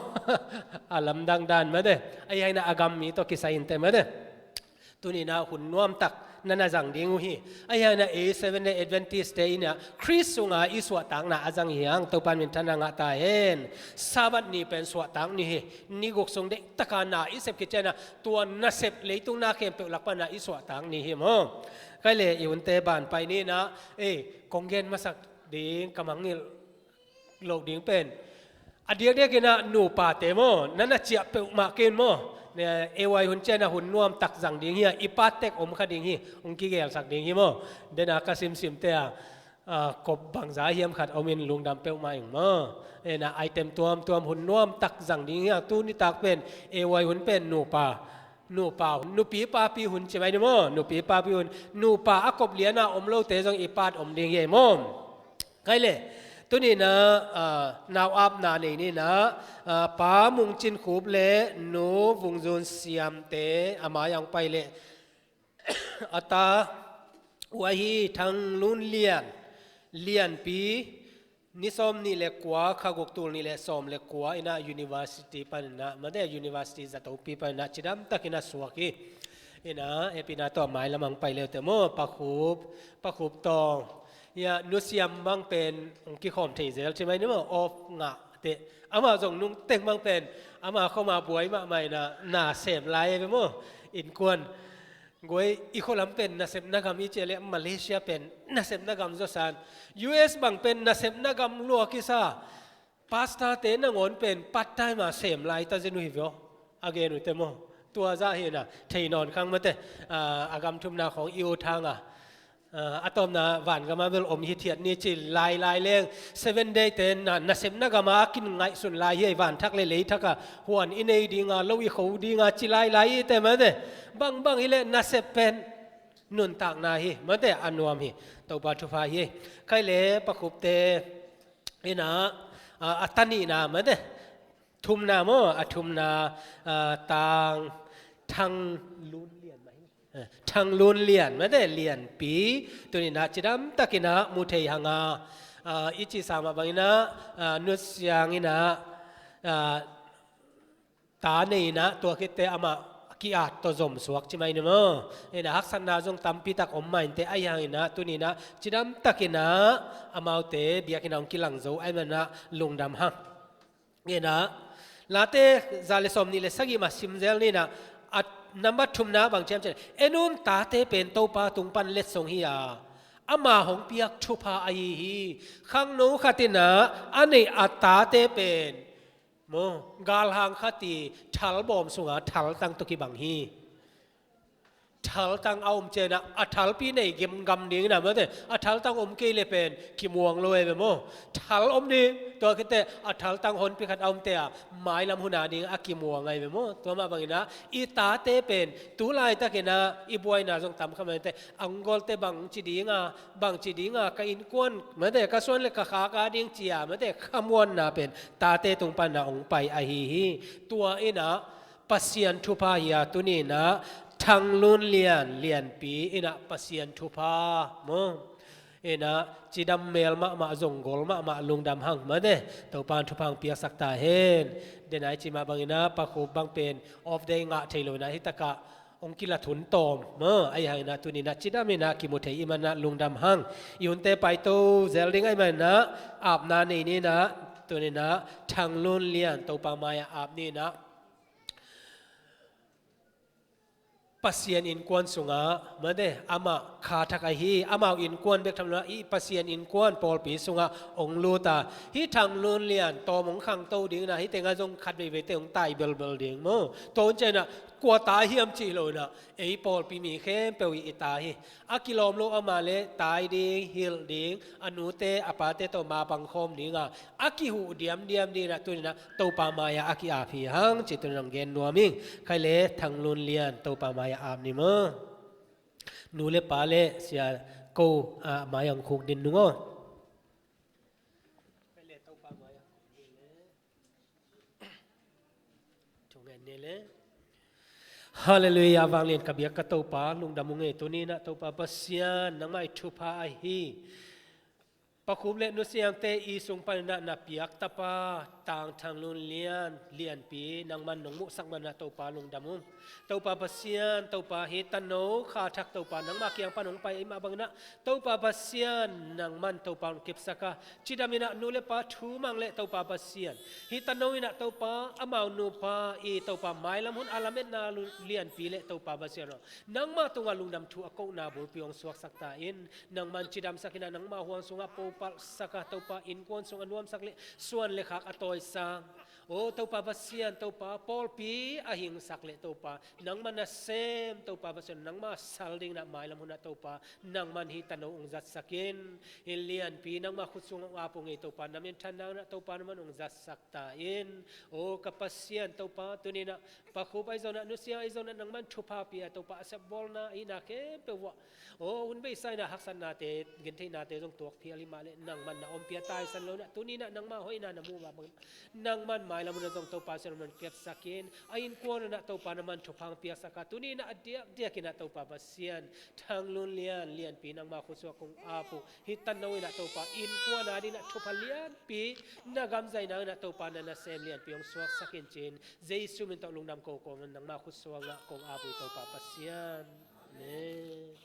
A lamdang dan mate. Ahi hangin ah a gam mi tawh kisai inteh mate. Tuni in ah hun nuamtak na na zang ding uh hi. Ahi hangin ah ei Seventh Day Adventist-te in ah Khrist sunga i suahtakna a zang hi hang, Topa in minthanna ngah ta hen. Sabbath ni pen suahtak ni hi. Ni guk sung deihtaka na i sep khit ciangin ah tua nasep leitung na khempeuh lak pan a i suahtak ni hi maw. Kei le i hunte ban pai ni in ah, ei, kong gen masak ding ka mangngilh loh ding pen, a diakdiak in ah nupate maw, na na ciah peuhmah kei un maw. Ne, ei, huai hun ciangin ah hun nuamtak zang ding hi a, i pa tek om kha ding hi, hong kigelsak ding hi maw. Den a ka simsimte a, a, kop bangzah hiam khat om in lungdam peuhmah ing maw. Ei in ah item tuamtuam hun nuamtak zang ding hi a, tuni tak pen, ei, huai hun pen nupa nupa hun, nupi papi hun ci mai ni maw, nupi papi hun, nupa a kop liana om lote zong i paat om ding hi ei maw. Kei leh, tuni na, ah, nau apna nei ni na, ah, Pa Mung Cin Khup le Nu Vung Zun Siamte a mai-ah hong pai leh, a ta uh ahi Thang Lun Lian, Lianpi, ni sawm nih le kua, kha guk tul nih le sawm le kua in ah university panin ah, mate university zatopi panin ah cidamtakin a suak hi. In ah, hehpihna tawh a mai lamah hong pai le uh teh maw, Pa Khup, Pa Khup Tawng, ia, Nu Siam bang pen hong kikhawm thei zel ci mai ni maw, off ngah teh. Amah zong nungteng bang pen, amah khawm a buai mahmah in ah, na sem lai hi ve maw, innkuan. Guai, i khua lam pen nasepna gam i cih leh, Malaysia pen nasepna gam zawsan. U S bang pen nasepna gam lua kisa. Pastor-te nangawn pen part time a sem lai ta zen uh hi ve aw. A gen uh teh maw. Tua zah hi in ah, thei nawn khang mate. Ah, a gam thumna khawng i ut hang a. Ah, a tawpna van gam ah bel om hithiat ni ci lailai leng. Seven Day-te na, nasepna gam a kin ngaihsun lai hi ei, van thak le lei thak a huan i nei ding a, lo i kho ding a ci lailai i teh mate. Bangbang hi leh nasep pen nuntakna hi, mate, a nuam hi. Topa thupha hi. Kei leh Pa Khupte in ah, a, a ta nihna, mate, thumna maw, a thumna, a, Tang, Thang Lun Lian mah hi. A, Thang Lun Lian, mate, Lianpi, tuni in ah cidamtakin ah mu thei hang a, a, i cih sa mah bangin ah, a, Nu Siam in ah, a, ta nei in ah, tua khit teh amah ki-at tawh zom suak ci mai ni maw. In ah haksatna zong tampi tak om mah in teh, ahi hangin ah tuni in ah cidamtakin ah amaute biakinn ah hong kilang zo ahih manin ah lungdam hang. In ah Late za le sawm nih le sagih mah sim zel ni in ah, a number thumna bang ci hiam cih leh, en un, tate pen Topa tung pan letsong hi a, ama hong piak thupha ahi hi. Khangno khat in ah a neih a tate pen maw, galhang khat i thalbawm sungah thaltang tawh kibang hi. Thaltang a om ciangin ah, a thalpi nei gam, gam ding in ah, mate, a thaltang om kei leh pen kimuang lo ei ve maw. Thal om ding, tua khit teh a thaltang honpi khat a om teh a, mailam hun a ding a kimuang ei ve maw. Tua mah bangin ah, i tate pen tu laitakin ah i buaina zong tam kha mah in teh, a unggolte bang ci ding a, bang ci ding a, ka innkuan, mate, ka suan le ka khak a ding ci a, mate, khamuanna pen tate tung pan ah hong pai ahi hi. Tua in ah Pasian thupha hi a, tuni in ah Thang Lun Lian, Lianpi in ah Pasian thupha maw. In ah cidam mel mahmah, zong gol mahmah, lungdam hang, mate, Topa in thupha hong piaksak ta hen. Denai cih mah bangin ah Pa Khup bang pen off day ngah thei lo in ah, hi tak ah hong kilat hun tawm maw. Ahi hangin ah tuni in ah cidam in ah kimu thei i hih manin ah lungdam hang. I hunte paito zel ding ahih manin ah, apna nei ni in ah, tuni in ah Thang Lun Lian Topa mai-ah ap ni in ah, Pasian innkuan sungah, mate, amah kha thak ahi, amau innkuan bek tham lo, i Pasian innkuan pawlpi sungah hong lut a. Hih Thang Lun Lian tawm hong khangto ding in ah, hih tengah zong khat veivei teh hong tai belbel ding maw. Tua hun ciangin ah, kua ta hiam cih lo in ah, ei pawlpi mi khempeuh i ta hi. A kilawm lo amah leh tai ding, hilh ding, a nute a pate tawh mapang khawm ding a, a kihuh diamdiam ding in ah, tuni in ah Topa mai-ah a ki-ap hi hang cih tuni in hong gen nuam ing. Kei leh Thang Lun Lian Topa mai-ah ap ni maw. Nu le pa le sia ko, a, mai-ah hong khuk din nung aw. Kei leh Topa mai-ah hong khuk din leh. Thungen ni le. Halleluiah, vanglian ka biak ka Topa, lungdam ung ei. Tuni in ah Topa Pasian, nangmah i thupha ahi. Pa Khup le Nu Siamte i sung panin ah na piak tapa, Tang Thang Lun Lian, Lianpi, nangman nong muhsak manin ah Topa lungdam ung. Topa Pasian, Topa hi tano kha thak Topa, nangmah kiang pan hong pai ahih mah bangin ah, Topa Pasian, nangman Topa hong kepsak a, cidam in ah nu le pa thu mang leh Topa Pasian, hi tano in ah Topa, amau nupa i Topa mailam hun a lametna lu-, Lianpi leh Topa Pasian aw, nangmah tungah lungdam thu a kohna bulpi hong suaksak ta in, nangman cidamsak in ah, nangmah huang sungah popalhsak a, Topa innkuan sung a nuamsak leh suan le khak a tawisang, Aw Topa Pasian, Topa pawlpi a hingsak leh Topa nangmah nasem, Topa Pasian nangmah sal dingin ah mailam hunah Topa nangman hih tano hong zatsak in. Hih lianpi nangmah khut sungah hong ap uh ngei Topa, na minthanna hunah Topa nangman hong zatsak ta in. Aw ka Pasian Topa, tuni-in ah Pa Khup ahi zongin ah, Nu Siang ahi zongin ah nangman thupha pia Topa, a sepbawlna a hihna khempeuh uah aw hun beisa in ah haksatnate, gentheihnate zong tuak phial hi mah leh nangman na ompih a taisan lo in ah, tuni-in ah nangmah hoihna na muh mah bangin nangman mailam hunah zong Topa Pasian nangman piaksak in. A innkuan hunah Topa nangman thupha hong piaksak a, tuni-in ah a diakdiakin ah Topa Pasian Thang Lun Lian, lianpi nangmah khut sungah kong ap uh, hih tano in ah Topa innkuan a dingin ah thupha lianpi, na gam zaihna in ah Topa na nasem lianpi hong suaksak in ci-in Jesu min tawh lungdam ko kawmin nangmah khut sungah kong ap uh Topa Pasian. Amen.